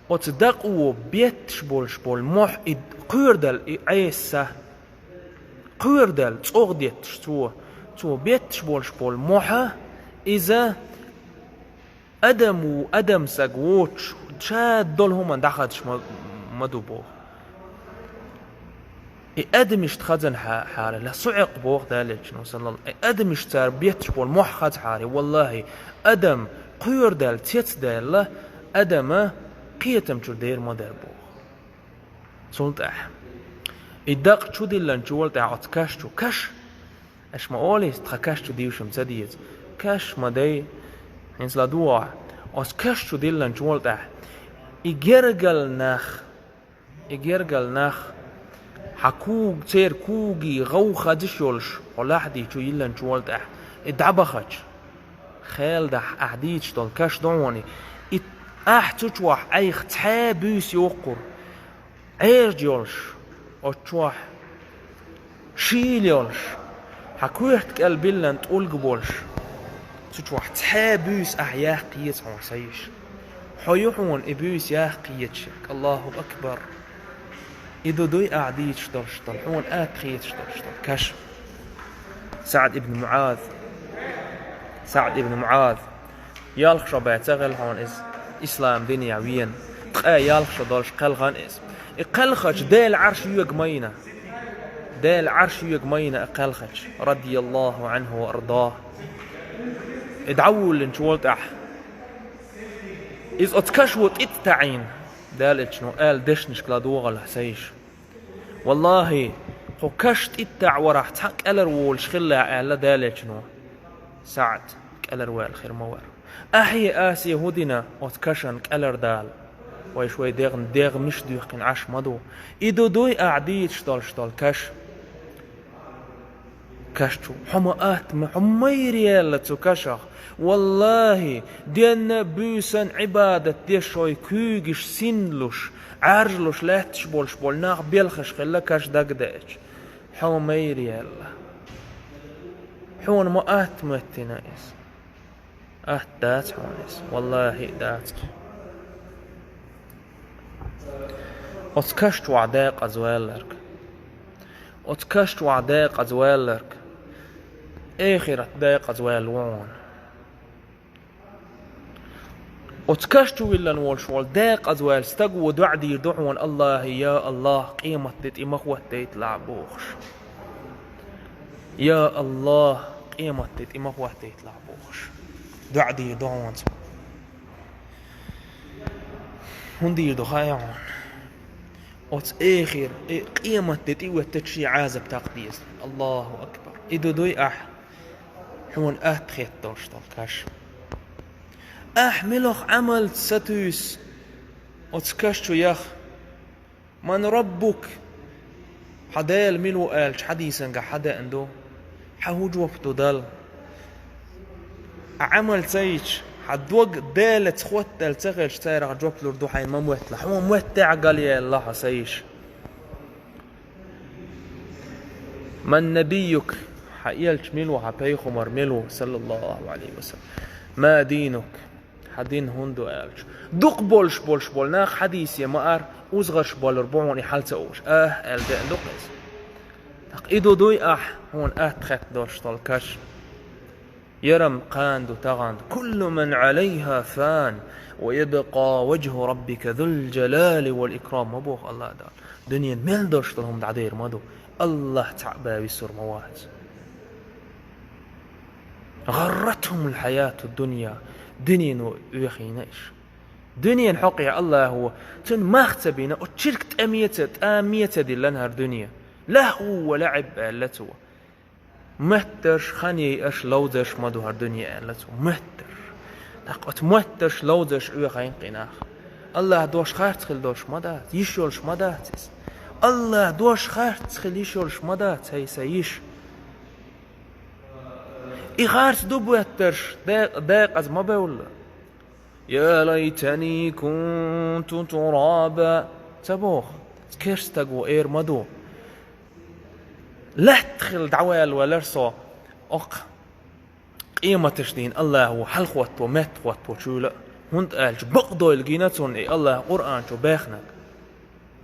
Оцу дакъо бетташ болуш болу мохь и кхоьрдала и Ӏеса са. Кхоьрдала цӀогӀа детташ цо. Цо бетташ болуш болу мохь, иза адам ву, адам саг воцуш, ша долу хӀуманна дӀахазаш ма, ма ду боху. И адамашна хазанхьа-, хьара, ла суӀикъ боху Дала Элчано, саллаллахӀу, и адамашна цара бетташ болу мохь хазахьара, валлахӀи, адам кхоьрдала цецдаьлла, адама кхетам чуьра дер ма дара боху. Цул тӀаьхьа. И дакъа чу диллинчул тӀаьхьа оцу каш чу, каш, аша ма олийша, тхан каш чу дийшам ца деза. Каш ма дай, хӀинца ладогӀа, оцу каш чу диллинчул тӀаьхьа. И гергал нах, и гергал нах, хьан куг-, церан кугий гӀов хазаш йолуш, хьо лахьди чу йиллинчул тӀаьхьа, и дӀабахача. Хелдахь ахь дийцаш долу каш ду хьуна, и ахь цу чохь Ӏайха цхьа а буьйса йоккхур, Ӏежа йолуш, оцу чохь шийла йолуш, Хьан коьрта кӀел биллан тӀулг болуш, цу чохь цхьа буьйса ахь яккха еза хьуна, сан йиша. Хьо ю хьуна и буьйса яккха езаш ерг. Аллаху акбар! И ду дуй ахь дийцаш долуш долу, хьуна атта хеташ долуш долу каш? СаӀд ибн МуӀаз. СаӀд ибн МуӀаз. Ялх шо бен ца хилла хьуна иза ислам динехь вена. Ткъе ялх шо долуш кхелхина иза. И кхелхича Делан Ӏарш йоьгу ма йина. Делан Ӏарш йоьгу ма йина и кхелхича, радияллаху Ӏанху ва ардаху. И дӀавуллинчу волу тӀехь. Иза оцу кашо тӀе а таӀийна, Делан Элчано аьлла дешнашка ладогӀалахь, сан йиша. Валлахи, кху каш тӀе а таӀа варахь цхьа кӀелара волуш хилла аьлла Делан Элчано. СаӀд кӀелара ваьлла хир ма вара. Ахье, асе хӀун дина оцу кашан кӀелара дала? Вайша вай дегӀ-, дегӀмаш дуьхкина Ӏаш ма ду. И ду дуй ахь дийцаш долуш долу каш? Каш чу. Хьо ма атта, ма, хьо майра яьлла цу кашах. Валлахи, денна а буьйсан а Ӏибадат деш шой куьйгаш синлуш, Ӏаьржалуш лаьтташ болуш болу нах белхаш хилла каш дагадеача. Хьо майра яьлла. Хьуна ма атта моьттина иза. Атта дац хьуна иза. Валлахи, дац. Оцу каш чохь декъаза ваьлларг. Оцу каш чохь декъаза ваьлларг. Эхират декъаза ваьлла ву хьуна. Оцу каш чу виллина волуш волу декъаза ваьлла стаг ву доӀа дийр ду хьуна, Аллахе, я Аллах, къематде тӀе ма хӀоттайталахь бохуш. Я Аллах, къематде тӀе ма хӀоттайталахь бохуш. ДоӀа дийр ду хьуна цо. ХӀун дийр ду хаьий хьуна? Оцу эхир, э, къематде тӀе оьттачу шен Ӏазап такха деза. Аллаху акбар! И ду дуй ахь? Хьуна атта хетта долуш долу каш. Ахь милох Ӏамалца сатуьйсу оцу каш чу яха? «Ман раббук?» Хьан Дела мила ву аьлча, хьадийсангахь хьан деана ду? Хьан хӀун жоп ду Далла? Ахь Ӏамал ца йича, хьан дог Делаца хоттаделла ца хилча, царах жоп лур ду хьайна ма моьтталахь. Хьуна моьттехь гал яьлла хьо, сан йиша. «Ман набиюк?» Хьан элча мила ву, хьан пайхамар мила ву, саллаллаху алейхи ва саллям? «Ма динук?» Хьан дин хӀун ду аьлча, дукха болуш болуш болу нах хьадийсе ма ара, узгарш болур бу хьуна и хьал ца ууш. Ахь аьлла деана ду-кх иза. ТӀаккха и ду дуй ахь, хьуна атта хетта долуш долу каш? Ярам кхана ду, тахана ду. «Куллу ман алейха фан, ва ябкъа важху раббика зул джалали вал икрам», ма боху Аллах Дала. Дуьненан мел долуш долу хӀума дӀадер ма ду. Аллах цхьаъ бен висур ма вац. «ГӀарратхумул хьаяту дунья». Дуьнено оьхийна иш. Дуьненан хьокъехь Аллахо цуьнан мах ца бина, оцу чиркх тӀаме ца, тӀаме ца диллина хӀара дуьне. «Лахву ва лаӀиб», аьлла цо. Моьттарш, хан яйъарш, ловзарш ма ду хӀара дуьне, аьлла цо. Моьттарш. ТӀаккха оцу моьттарш, ловзарш оьхийна-кх и нах. Аллах дош харц хила долуш ма дац, йиш йолуш ма дац иза. Аллах дош харц хила йиш йолуш ма дац, хӀай сан йиша. И харц ду боьттарш, де-, декъаза ма бевлла. «Я лайтани кунту тураба», ца боху, керста стаг ву эр ма ду. Лаьтта хилла дӀаваьлла велара со, оккха къематаш дийна Аллахо хьалахӀотто, меттахӀотточуьйла а, хӀунда аьлча бакъдойла гина цунна и Аллах Къуръан чу баьхнарг.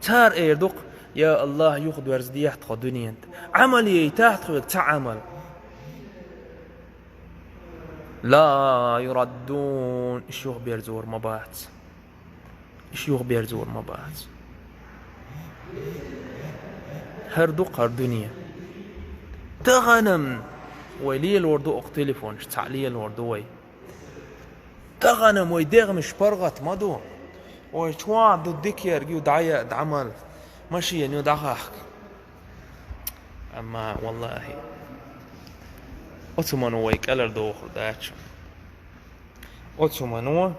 Цара эр ду-кх: «Я Аллах, юхадоьрза дехьа тхо дуьненан тӀе. Ӏамал яйтахьа тхоьга цхьа Ӏамал». «Ла юраддун», иш юхаберзор ма бац. Иш юхаберзор ма бац. ХӀара ду-кх хӀара дуьне. Тахана-м вай лелор ду окху телефонаш, цхьаъ лелор ду вай. Тахана-м вай дегӀмаш паргӀат ма ду. Вай чохь ду дикаерг ю дӀаяа, дӀа мала, машена ю дӀахахка. Амма, валлахӀи, оцу хӀумано вай кӀелара дохур дац. Оцу хӀумано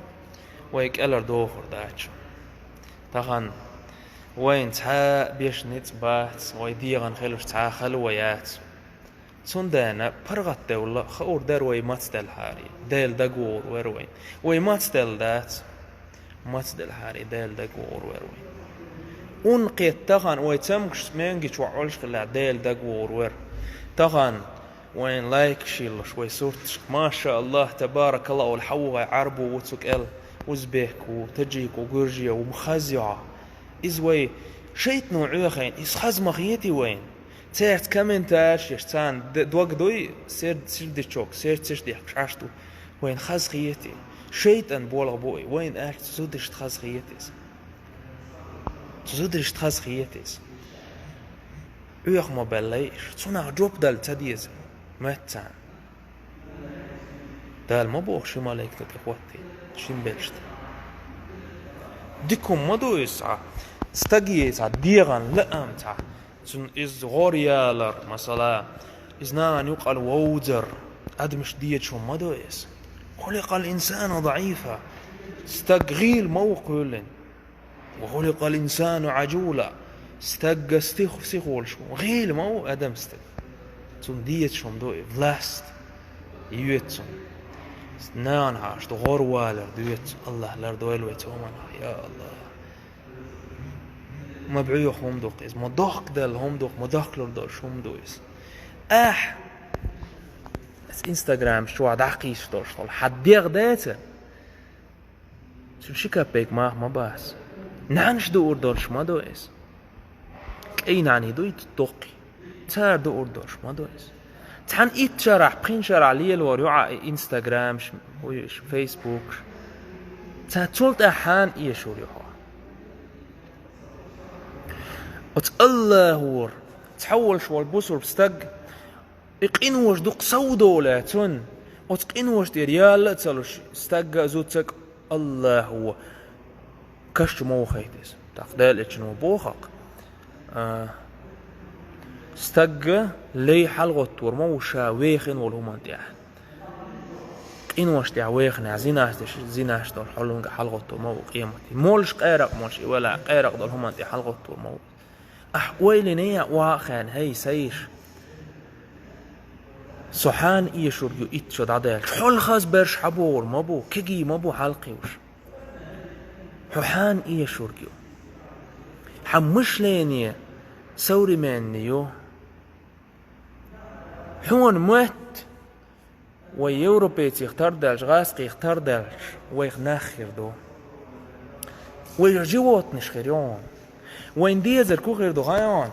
вай кӀелара дохур дац. Тахана вайна цхьа а беш ницкъ бац, вай дегӀана хилуш цхьа а хала вай яц. Цундела паргӀатдевлла хуур дара вай мацделхьара, Дела дагавогӀур вара вайна. Вай мацделла дац. Мацделхьара, Дела дагавогӀур вара вайна. Ун кхетта тахана вай цамгаш менги чохь Ӏолуш хилла, Дела дагавогӀур вара. Тахана Вайн лайкаш йиллуш вай сурташка, маша Аллах, табаракаллах, олу хьавогӀий Ӏарбо ву цу кӀел, узбек ву, таджик ву, гурже ву, ма хаза ю хьо. Иза вай шайтӀано Ӏехийна, иза хаза ма хетий вайна. Цаьрца комментариш еш, царна д-, дог дуй, сер-, сердечок, сердцеш дехкаш Ӏаш ду. Вайна хаза хетий. ШайтӀан болх бу и, вайна аьлча цу зударшта хаза хетий иза. Цу зударшта хаза хетий иза. Ӏеха ма беллай иш, цунах жоп дала ца деза моьтту царна. Дала ма боху ши маликна тӀе хӀоттийна, шина белшна. Дика хӀума ма ду иза цхьа, стаге цхьа дегӀан лаам цхьа, цунна иза гӀор ялар, масала, иза нана юкъал вовзар, адамаш дезаш хӀума ма ду иза. خلق الإنسان ضعيفا. Стаг гӀийла ма ву кхоьллина. وخلق الإنسان عجولا. Стагга стих-, сихолуш ву. ГӀийла ма ву адам стаг. Цунна дезаш хӀума ду и, власть йоьду цунна. Нана хьаша ду, гӀор валар доьду цунна. Аллах лардойла вай цу хӀуманах, я Аллах. Ма бӀоьху хӀума ду-кх иза, ма дохкаделла хӀума ду-кх, ма дохкалур долуш хӀума ду иза. Ахь, аса Instagram чохь дӀакхийсуш долуш долу хьан дегӀ дацара? Цуьнан ши капек мах ма бац. НӀаьнаш дуур долуш ма ду иза. КӀайн нӀаьний дуй доккхий. Цара дуур долуш ма ду иза. Цхьана итт шарахь, пхи шарахь лелор ю Ӏа и инстаграмаш, уьш, фейсбукаш. Цара цул тӀаьхьа хьан эшур ю хьо. Оцу Аллахора цхьа волуш волу бусурба стаг, и къинош дукха сов долу цунна, оцу къинош тӀера ялла а ца луш, стагга а, зудчуьнга а Аллахо каш чу ма вахийта иза. ТӀаккха Делан Элчано боху-кх, а, стагга лай хьалагӀоттор ма ву ша вехина волу хӀуманна тӀехь. Къинош тӀехь вехинехь, зинаш деш, зинаш долу хьолунга хьалагӀоттор ма ву къематде. Молуш къаьракъ молуш и валахь, къаьракъ долу хӀуманна тӀехь хьалагӀоттор ма ву. Ахь ойла йина а, охьа а хаьйна, хӀай, сайша, со хьан эшург ю итт шо дӀадаьлча? Хьол хаза берш хьан богӀур ма бу, кегий ма бу хьалкхуьуш. Хьо хьан эшург ю? Хьан мышление современный ю? Хьуна моьтту, вай европейцех тардаьлча, гӀазкхех тардаьлча, вайх нах хир ду. Вай животныш хир ю хьуна. Вайн дезар ку хир ду хьуна?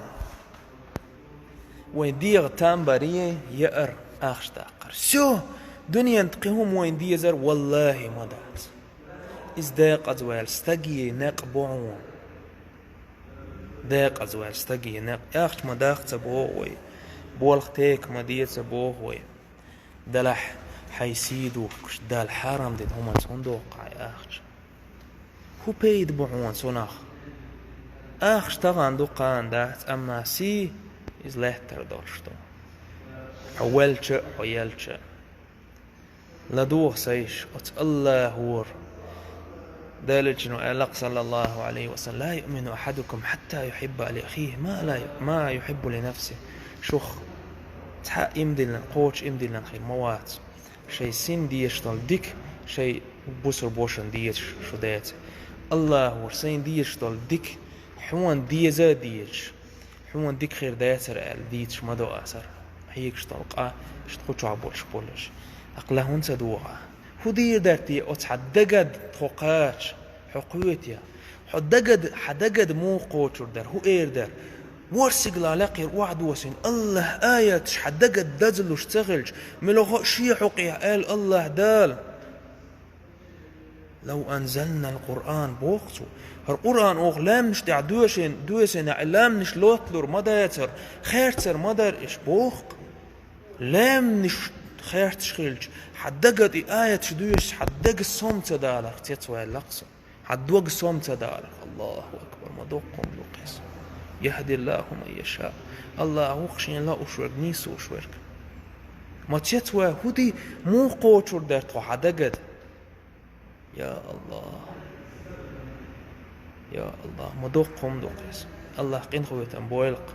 Вайн дегӀан там баре, яар, ахча даккхар. Всё, дуьненан кхин хӀума вайн дезар валлахӀи ма дац. Иза декъаза ваьлла стаге некъ бу хьуна. Декъаза ваьлла стаге некъ. Ахча ма даккха ца боху вай. Болх тека ма де ца боху вай. Делахь хьайн сий духкуш, Дала хьарам дина хӀуманца хӀунда доккху хьайн ахча? ХӀун пайда бу хьуна цунах? Ахча тахана ду, кхана дац, амма сий иза лаьттара долуш ду. Хьо велча а, хьо елча а. ЛадогӀа, сайша, оцу Аллахора. Делан Элчано аьлла-кх, саллаллаху Ӏалайхи ва саллам: «لا يؤمن أحدكم حتى يحب لأخيه ما لا ي-، ما يحب لنفسه». Шух цхьа а иман диллина, кхочуш иман диллина хир ма вац, шайн син дезаш долу дика шайн бусурба вешан дезаш шу дацахь. Аллахора, сайн дезаш долу дика хьуна деза а дезаш, хьуна дика хир дацара аьлла дийцаш ма до аса хьоьгуш долу къа, иштта кху чохь болуш болуш. ТӀаккха ла хӀунда ца догӀу? ХӀун дийр дара те оцу хьан дагад тхо кхача, хьо кхоьту я? Хьо дагад, хьан дагад муха кхочур дара, хӀун эр дара? Ворсигала лекхера охьадосийна Аллахь аяташ хьан дагад дазлуш ца хилча, мила хо шен хьокъехь аьлла Аллахь Дала: «لو أنزلنا القرآن», боху цо. ХӀара Къуръан оха лаьмнаш тӀехь доьшина, доьсина, и лаьмнаш лотталур ма дацара, херцар ма дара иш, боху-кх. Лаьмнаш херцаш хилча, хьан дагад и аяташ доьшуш, хьан дага сом ца даларх цецваьлла-кх со. Хьан дог сом ца даларх. Аллаху акбар, ма доккха хӀума ду-кх иза. «يهدي الله من يشاء». Аллахь ву-кх шена лууш верг, нийсуш верг. Ма цецваьлла, хӀун ди, муха кхочур дара тхо хьан дагад? Я Аллах! Я Аллах! Ма доккха хӀума ду-кх иза. Аллах къинхетам бойла-кх.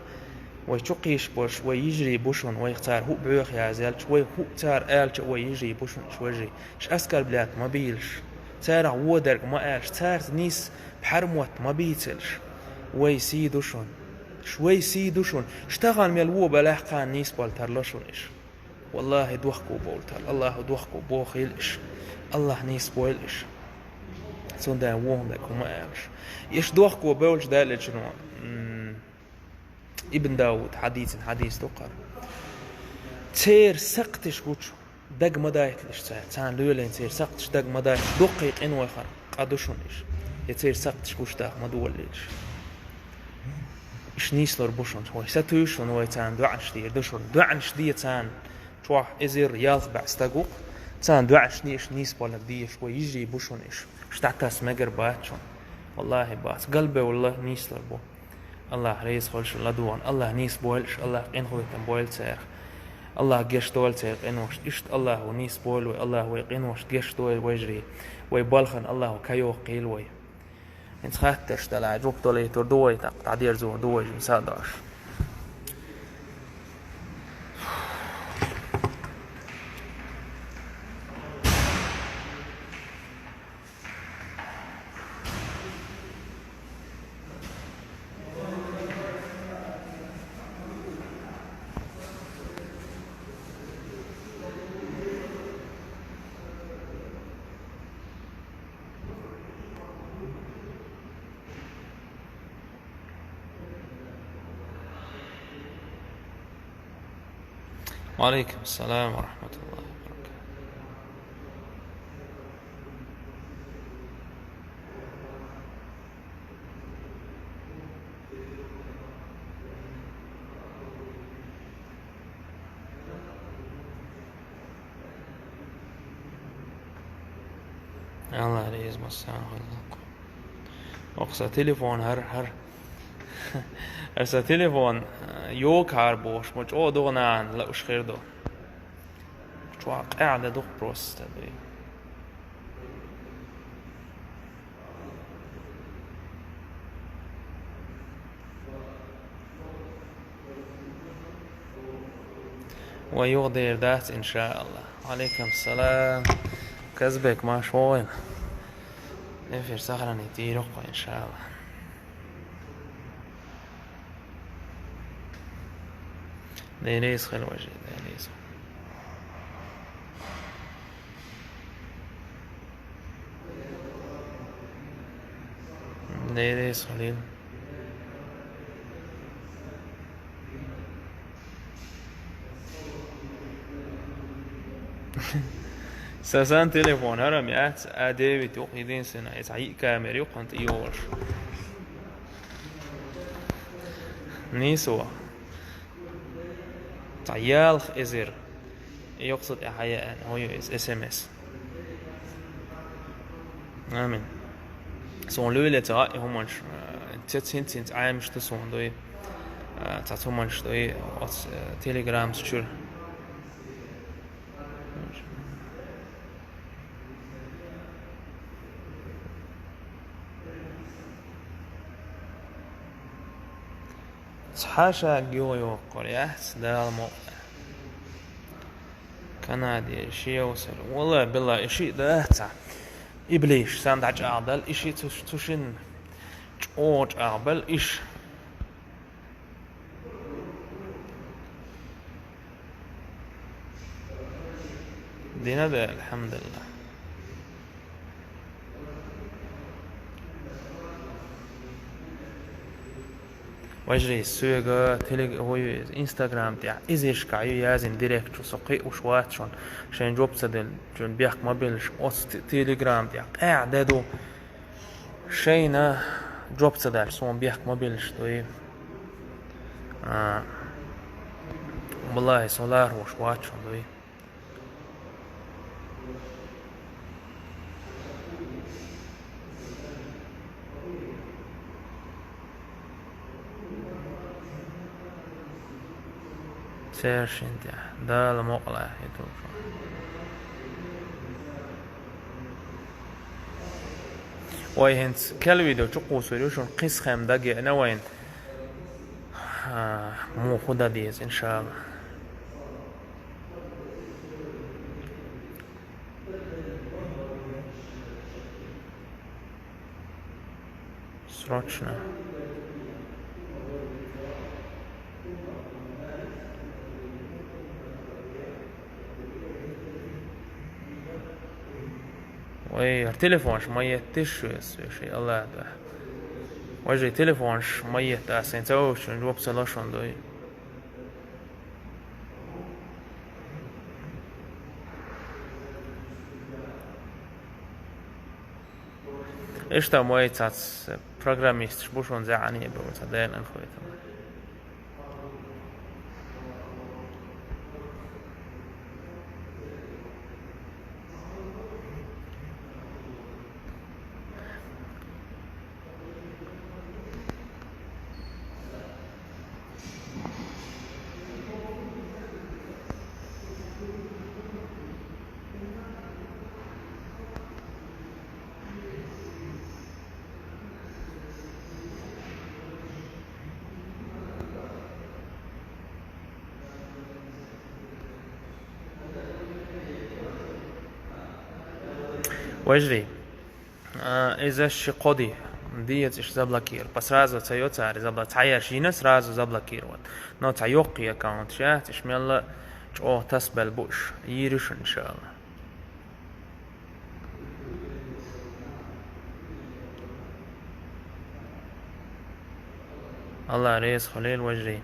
Вай чу кхийсаш болуш вай йижарий бу шуна, вайх цара хӀуъа боьха язъяьлча, вай хӀуъа цара аьлча а, вай йижарий бу шуна уьш, вежарий. Уьш оскорблять ма бийлаш. Царах вон дерг ма аьлаш, царца нийса пхьармотт ма бийцалаш. Вай сий ду шуна. Уьш вай сий ду шуна. Уьш тахана мел вон белахь, кхана нийса болу тарло шуна уьш. Валлахи, дохко бовлу тар. Аллахо дохко бохийла иш. Аллах нийса бойла иш. Цундела вон дага хӀума алаш. Иш дохко бевлча даьллачуьнга, м, Ибн Дауд хьадийцина хьадийс ду кхара. Церан сакхташ гучу дага ма дайталаш цара. Царна лоьлийна церан сакхташ дага ма дайталаш. Дуккха къинойх къа ду шуна иш. Я церан сакхташ гучу даха ма долалаш. Иш нийслур бу шуна. Вай сатуьйсу шуна, вай царна доӀанаш дийр ду шуна. ДоӀанаш де царна. Чохь эзар ялх бӀе стаг ву-кх. Царна доӀанаш де иш нийса болларг дезаш, вай йижарий бу шуна иш. Иш дӀатасса мегар бац шуна. Валлахи, бац. Галбевлла нийслур бу. Аллах реза хуьлда шуна ладогӀарна. Аллах нийса бойла иш, Аллах къинхетам бойла царах. Аллах гечдойла церан къиношна. Иштта Аллахо нийса бойла вай, Аллах вай къиношна гечдойла вежарий. Вай балхана Аллахо кхайоккхийла вай. ХӀинца хаттарш делахь, жоп далийтур ду вай, тӀаккха дӀадерзор ду вай жимма сагӀа дош. وعليكم السلام ورحمة الله وبركاته. Аллах реза, массарна хуьлда. Оха сан телефон хӀара, хӀара. Аса телефон, э, йокхар бохуш, ма чӀогӀа догӀу нахана лууш хир ду. Чохь къаьхьа де ду-кх просто, дуй. Вай юха дер дац, иншааллах. Валейкум салам. Казбек, марша вогӀийла. Эфир сохранить йийр ю-кх, иншааллах. Деррис хила важа, деррис. Деррис хилийла. Сан, сан телефон хӀара-м яц, а девять ю-кх, единственное, иза хьан йиъ камера ю-кх хӀунда тӀе йолуш. Нийсо. Цхьа ялх эзар. Йоккха со тӀе хьаяьӀна, хӀун ю иза, эс эм эс. Амин. Суна луьйле ца хаьа и хӀуманаш, э, цец хӀинца-хӀинца Ӏамаш ду суна дуй. Э, цхьацца хӀуманаш дуй, оцу, э, телеграмс чуьра. Цхьа шаг юха йоккхур яц, Дала мукъ лахь. Канаде шен йовсар. Валла, билла, и шиъ дац цхьа. Иблиш, сан дӀачӀагӀдал, и шиъ цу, цу шин чӀогӀа чӀагӀбал иш. Дина да, алхьамдулиллах. Важрий, соьга телег-, ой, Instagram тӀехь изишка ю яздина директ чу, со кхиъуш вац шуна, шайн жоп ца делла, шуна бехк ма беллаш, оцу те-, Telegram тӀехь къаьхьа де ду, шайна жоп ца даьлла, суна бехк ма беллаш дуй. А, валлахӀи, со лархӀош вац шуна дуй. Цершин тӀехь. Дала мукъ лахь и тулчу. Вай хӀинца кел видео чу кхуссур ю, шуна кхин схем дагеана вайна. А, муха хӀун дан деза, иншалла. Срочно. Вай, телефонаш ма етташ шуьйса, шуьйса, Аллах дуьхьа. Вай, телефонаш ма етта, ас хӀинца вовшийн жоп ца ло шуна дуй. Иштта вай цац программисташ бу шуна зӀаьнехь бу, ца дайна хуьйту. Вежарий, а, иза ши кхо ди, деза уьш заблокировать. По сразу ца йо цара забла-, цхьаерш йина сразу заблокировать. Но цхьа йоккхий аккаунт ша, уьш мелла чӀогӀа тасабелла бу уьш. Йийр ю шуна, иншалла. Аллах реза хуьлийла, вежарий.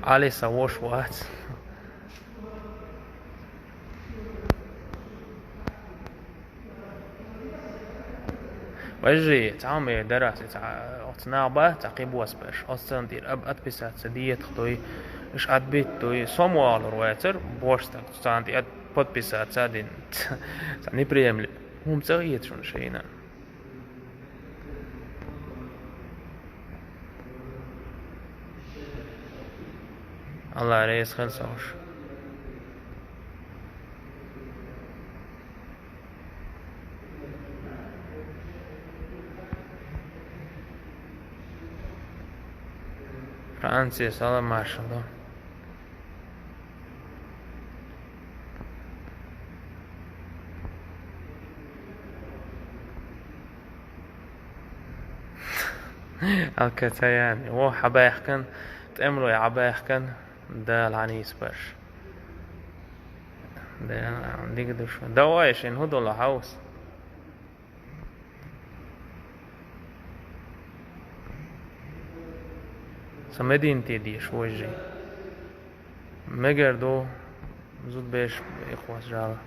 Ӏали сан воша вац. Вежарий, цхьа хӀума дара ас, цхьа, оцу наха бац цхьа кхин бос берш. Оцу царна тӀера об-, отписаться дехьа дуй, уьш отбить дуй. Со ма валур вацара, бос стаг, царна тӀера подписаться а дина. Цхьа неприемлемо хӀума ца хета шуна шайна. Аллах реза хуьлда шуна. Франция салам маршалла. Алкацаян, вон хьабаьхкина, тӀемалой хьабаьхкина, Дала хьан йийсабарш. Дала дика ду шуна. Давай, шен хӀун долу хьовса? Сан Мединате деша, вежарий. Мегар ду, зудбеш, иххос жала.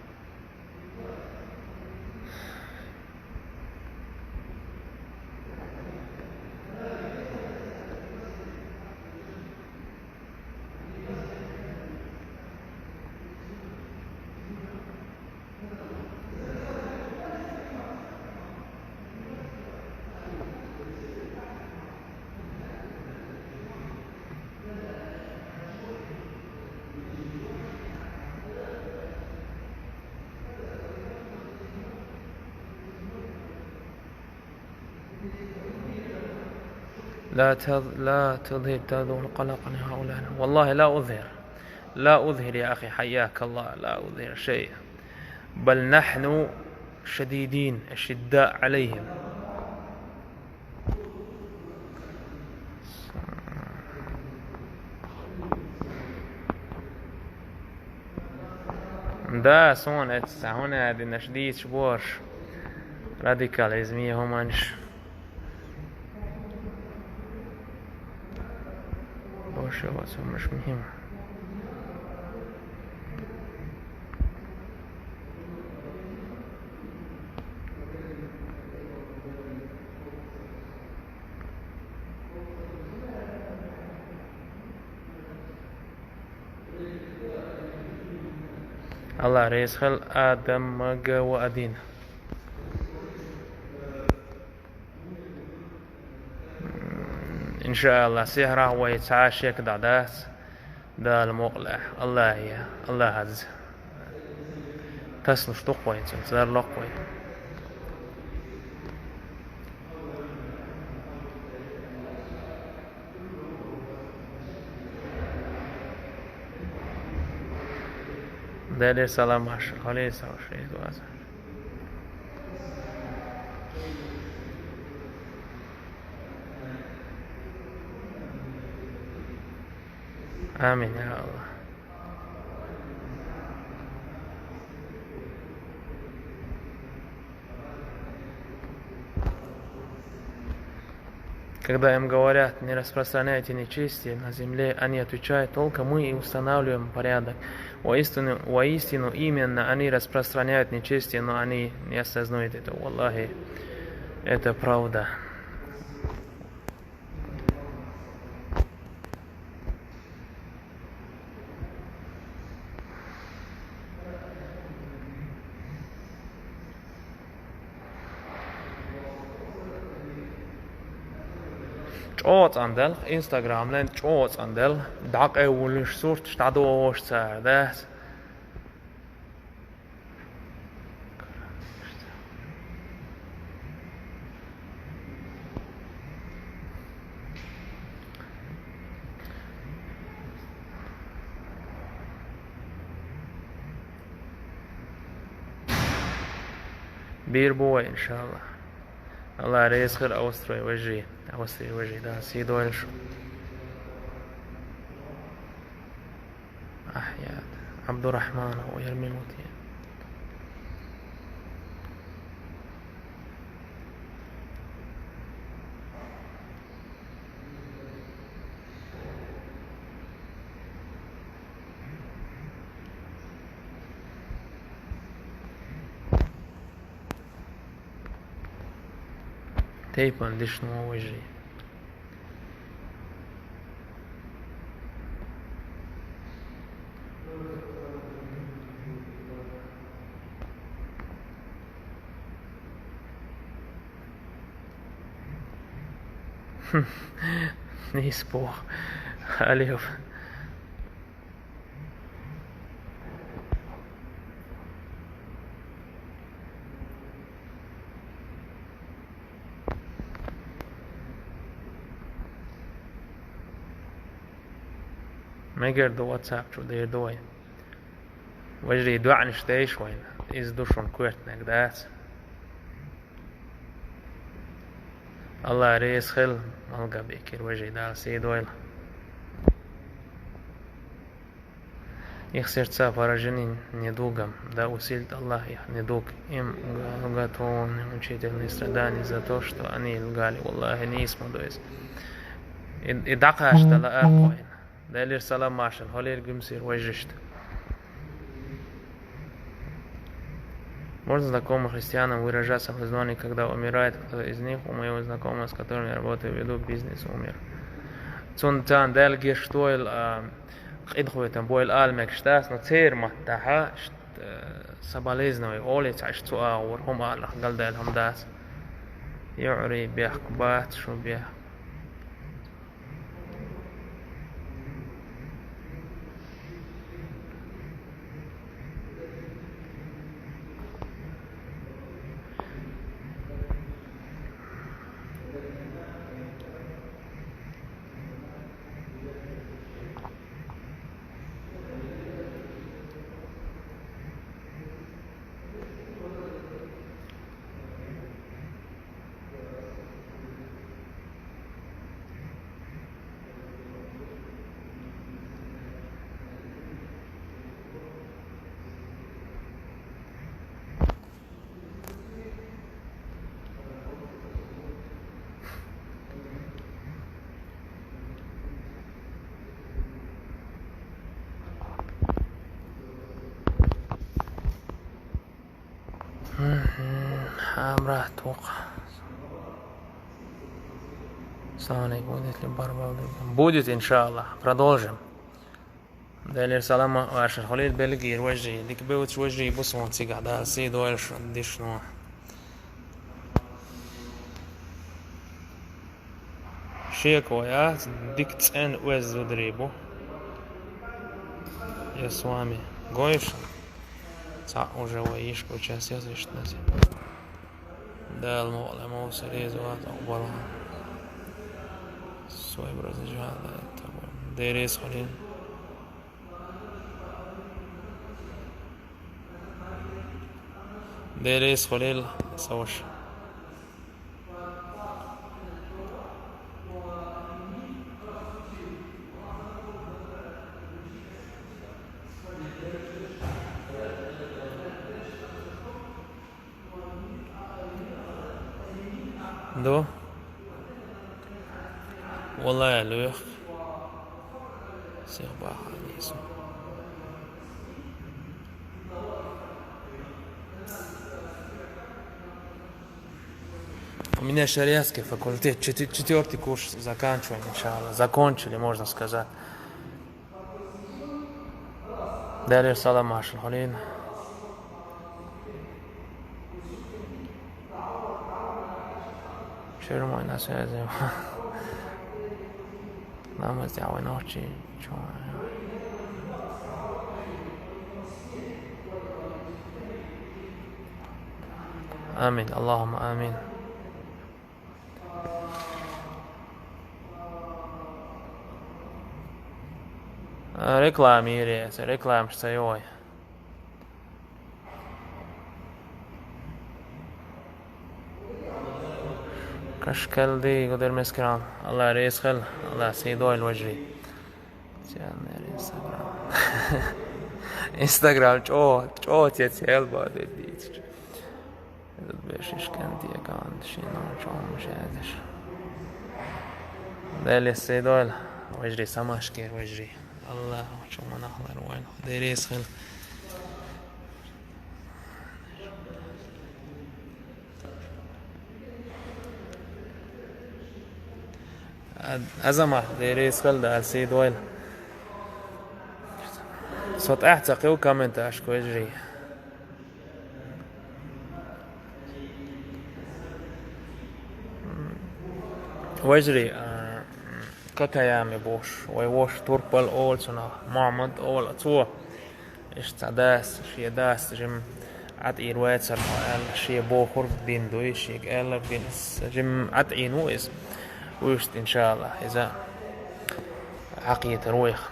لا تظ-، لا تظهر، تظهر القلق لهؤلاء. والله لا أظهر. لا أظهر يا أخي، حياك الله، لا أظهر شيء. بل نحن شديدين، أشداء عليهم. Да, суна эццахь хӀунда аьлла динарш дийцаш бу уьш, радикализме хӀуманаш. Боже, вот хӀуманаш муьйхьа. Аллах реза хуьлда Адамага ва Адина. Иншааллах, сихьрах вай цхьа а шек дӀадац. Дала мукъалахь. Аллахье, Аллахьаз. Таснуш дукха вай, цунца зарлокх вай. Деле салам машин, хале савши ваза. Амин, я Аллах. Когда им говорят: «Не распространяйте нечестие на земле», они отвечают: «Только мы и устанавливаем порядок». Воистину, воистину, именно они распространяют нечестие, но они не осознают это. Валлахи, это правда. ЧӀоцӀандал, Instagram-лен чӀоцӀандал, дӀакъевлуш сурташ дӀадогӀуш цара, да? Бийр бу вай, иншаллах. Аллах реза хир Австрия вежарий, Австрия вежарий, да, сий дойла шу. Ахьят Абдурахманов, Ярмин Мутин. Тайпан дешно вежарий. Нийса боху. Алев. Мегар ду WhatsApp чу дер ду вай. Вежарий, доӀанаш деш вайна. Иза ду шуна коьртаниг, дац? Аллах реза хила, Малгобекера вежарий, Дала сий дойла. Их сердца поражены недугом, да усилит Аллах их недуг. Им уготованы мучительные страдания за то, что они лгали. Валлахи, нийса ма ду иза. И, и дӀакхаччалц ала а кхойна. Делера салам машин, хьолера гуьмсера вежаршта. Можно знакомым христианам выражаться в изгнании, когда умирает кто из них? У моего знакомого, с которым я работаю, веду бизнес, умер. Цунна царна Дала гечдойла, а, къинхетам бойла ала мегаш дац, но церан маттахь, ш-, э, соболезновать олий цхьа, ш-, цу агӀор хӀума аларх галдаьлла хӀума дац. ЙоӀарий, бехк бац шун, бехк. Мгм. Хьамрат воккха. Салам алейкум. Будет ли барбал? Будет, иншаллах. Продолжим. Делера салам ваша. Халил Бельгийра вежарий. Дика бевзаш вежарий бу суна цигахь, Дала сий дойла шун дешно. Шеко яц, дика цӀена оьзда зударий бу. Я с вами. Гой шуна. Цхьаъ уже вай йиш гучассес иштанас. Дала мукъале мовса реза вац, акъбала. Свой браза жан да это вот. Дерес хулин. Дерес хулил саваш. Ду? Валлай, луьх. Всех баханису. У меня шариатский факультет, четы-, четвёртый курс заканчиваем, иншаллах. Закончили, можно сказать. Дали салам ашин хулин. Шермой на связи. Намаз я войнохчи. Амин. Аллахумма амин. Реклама ире, реклама сцайой. Кашкалди, гудер мескран. Алла реза хил, Алла сидой вежри. Чаннер Instagram. Instagram чо, чо те цел баде дит. Этот бешиш кан те кан шино чом шадиш. Дали сидой вежри, самашкер вежри. Алла чуманахлар вайн. Дерес хил. Азамат, дерес хил да сидой. Сот ахца кил комменташ квежри. Вежри, а, Катаями бош, вай вош турпал олцуна, Мамад ол цо. Иш ца дас, шие дас, жим ат ир вайцар, шие бохур бин дуй, шие эллар бин, жим ат ин уйс. Уйшт, иншаллах, иза хакиятар вайх.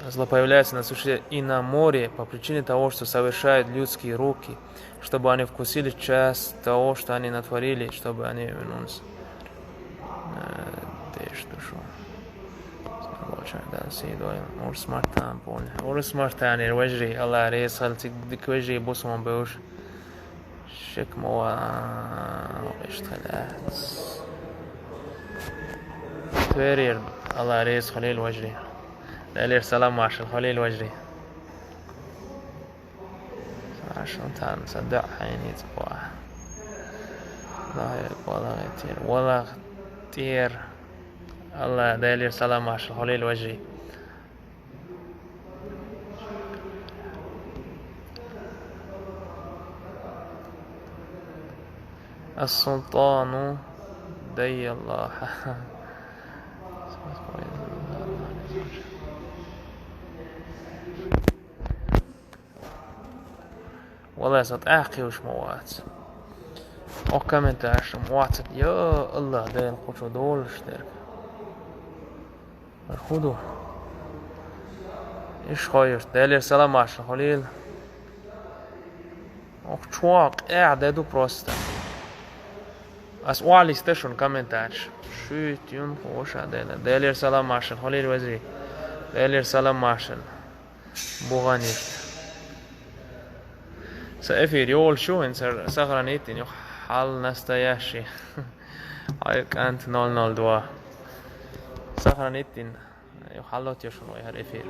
Зло появляется на суше и на море по причине того, что совершают людские руки, чтобы они вкусили часть того, что они натворили, чтобы они вернулись. Э, ты что, что? Лучше, да, сидой, урс мартан, понял. Урс мартан, ир вежри, Алла реза хил, цик дик вежри, бусман беуш. Шек мова, иштхалят. Тверир, Алла реза хулил вежри. Далир салам машин хулил вежри. Ашан тан сада хайни цва. Лаги валаги тир. Валаг тир. Алла далир салам ашан хулил вежри. السلطان دي الله. Валлай, со тӀаккха кхуьйсуш ма вац. Оха комментарий ма вац. Я Аллах, Дела кху чу долуш дерг. Ар хӀун ду? Иш хойуш. Делера салам ашна хуьлийла. Оха чохь къаьхьа де ду просто. Ас охьалиста шуна комментарийш. Шуьйта юн кху ваша Дела. Делера салам ашна хуьлийла везий. Делера салам ашна. Буган иштта. Сан эфир йолуш ю, хӀинца сохранить йина ю хьал настоящий. Хьай кӀант ноль ноль два. Сохранить йина ю хьал лоцуш ю шуна вай хӀара эфир.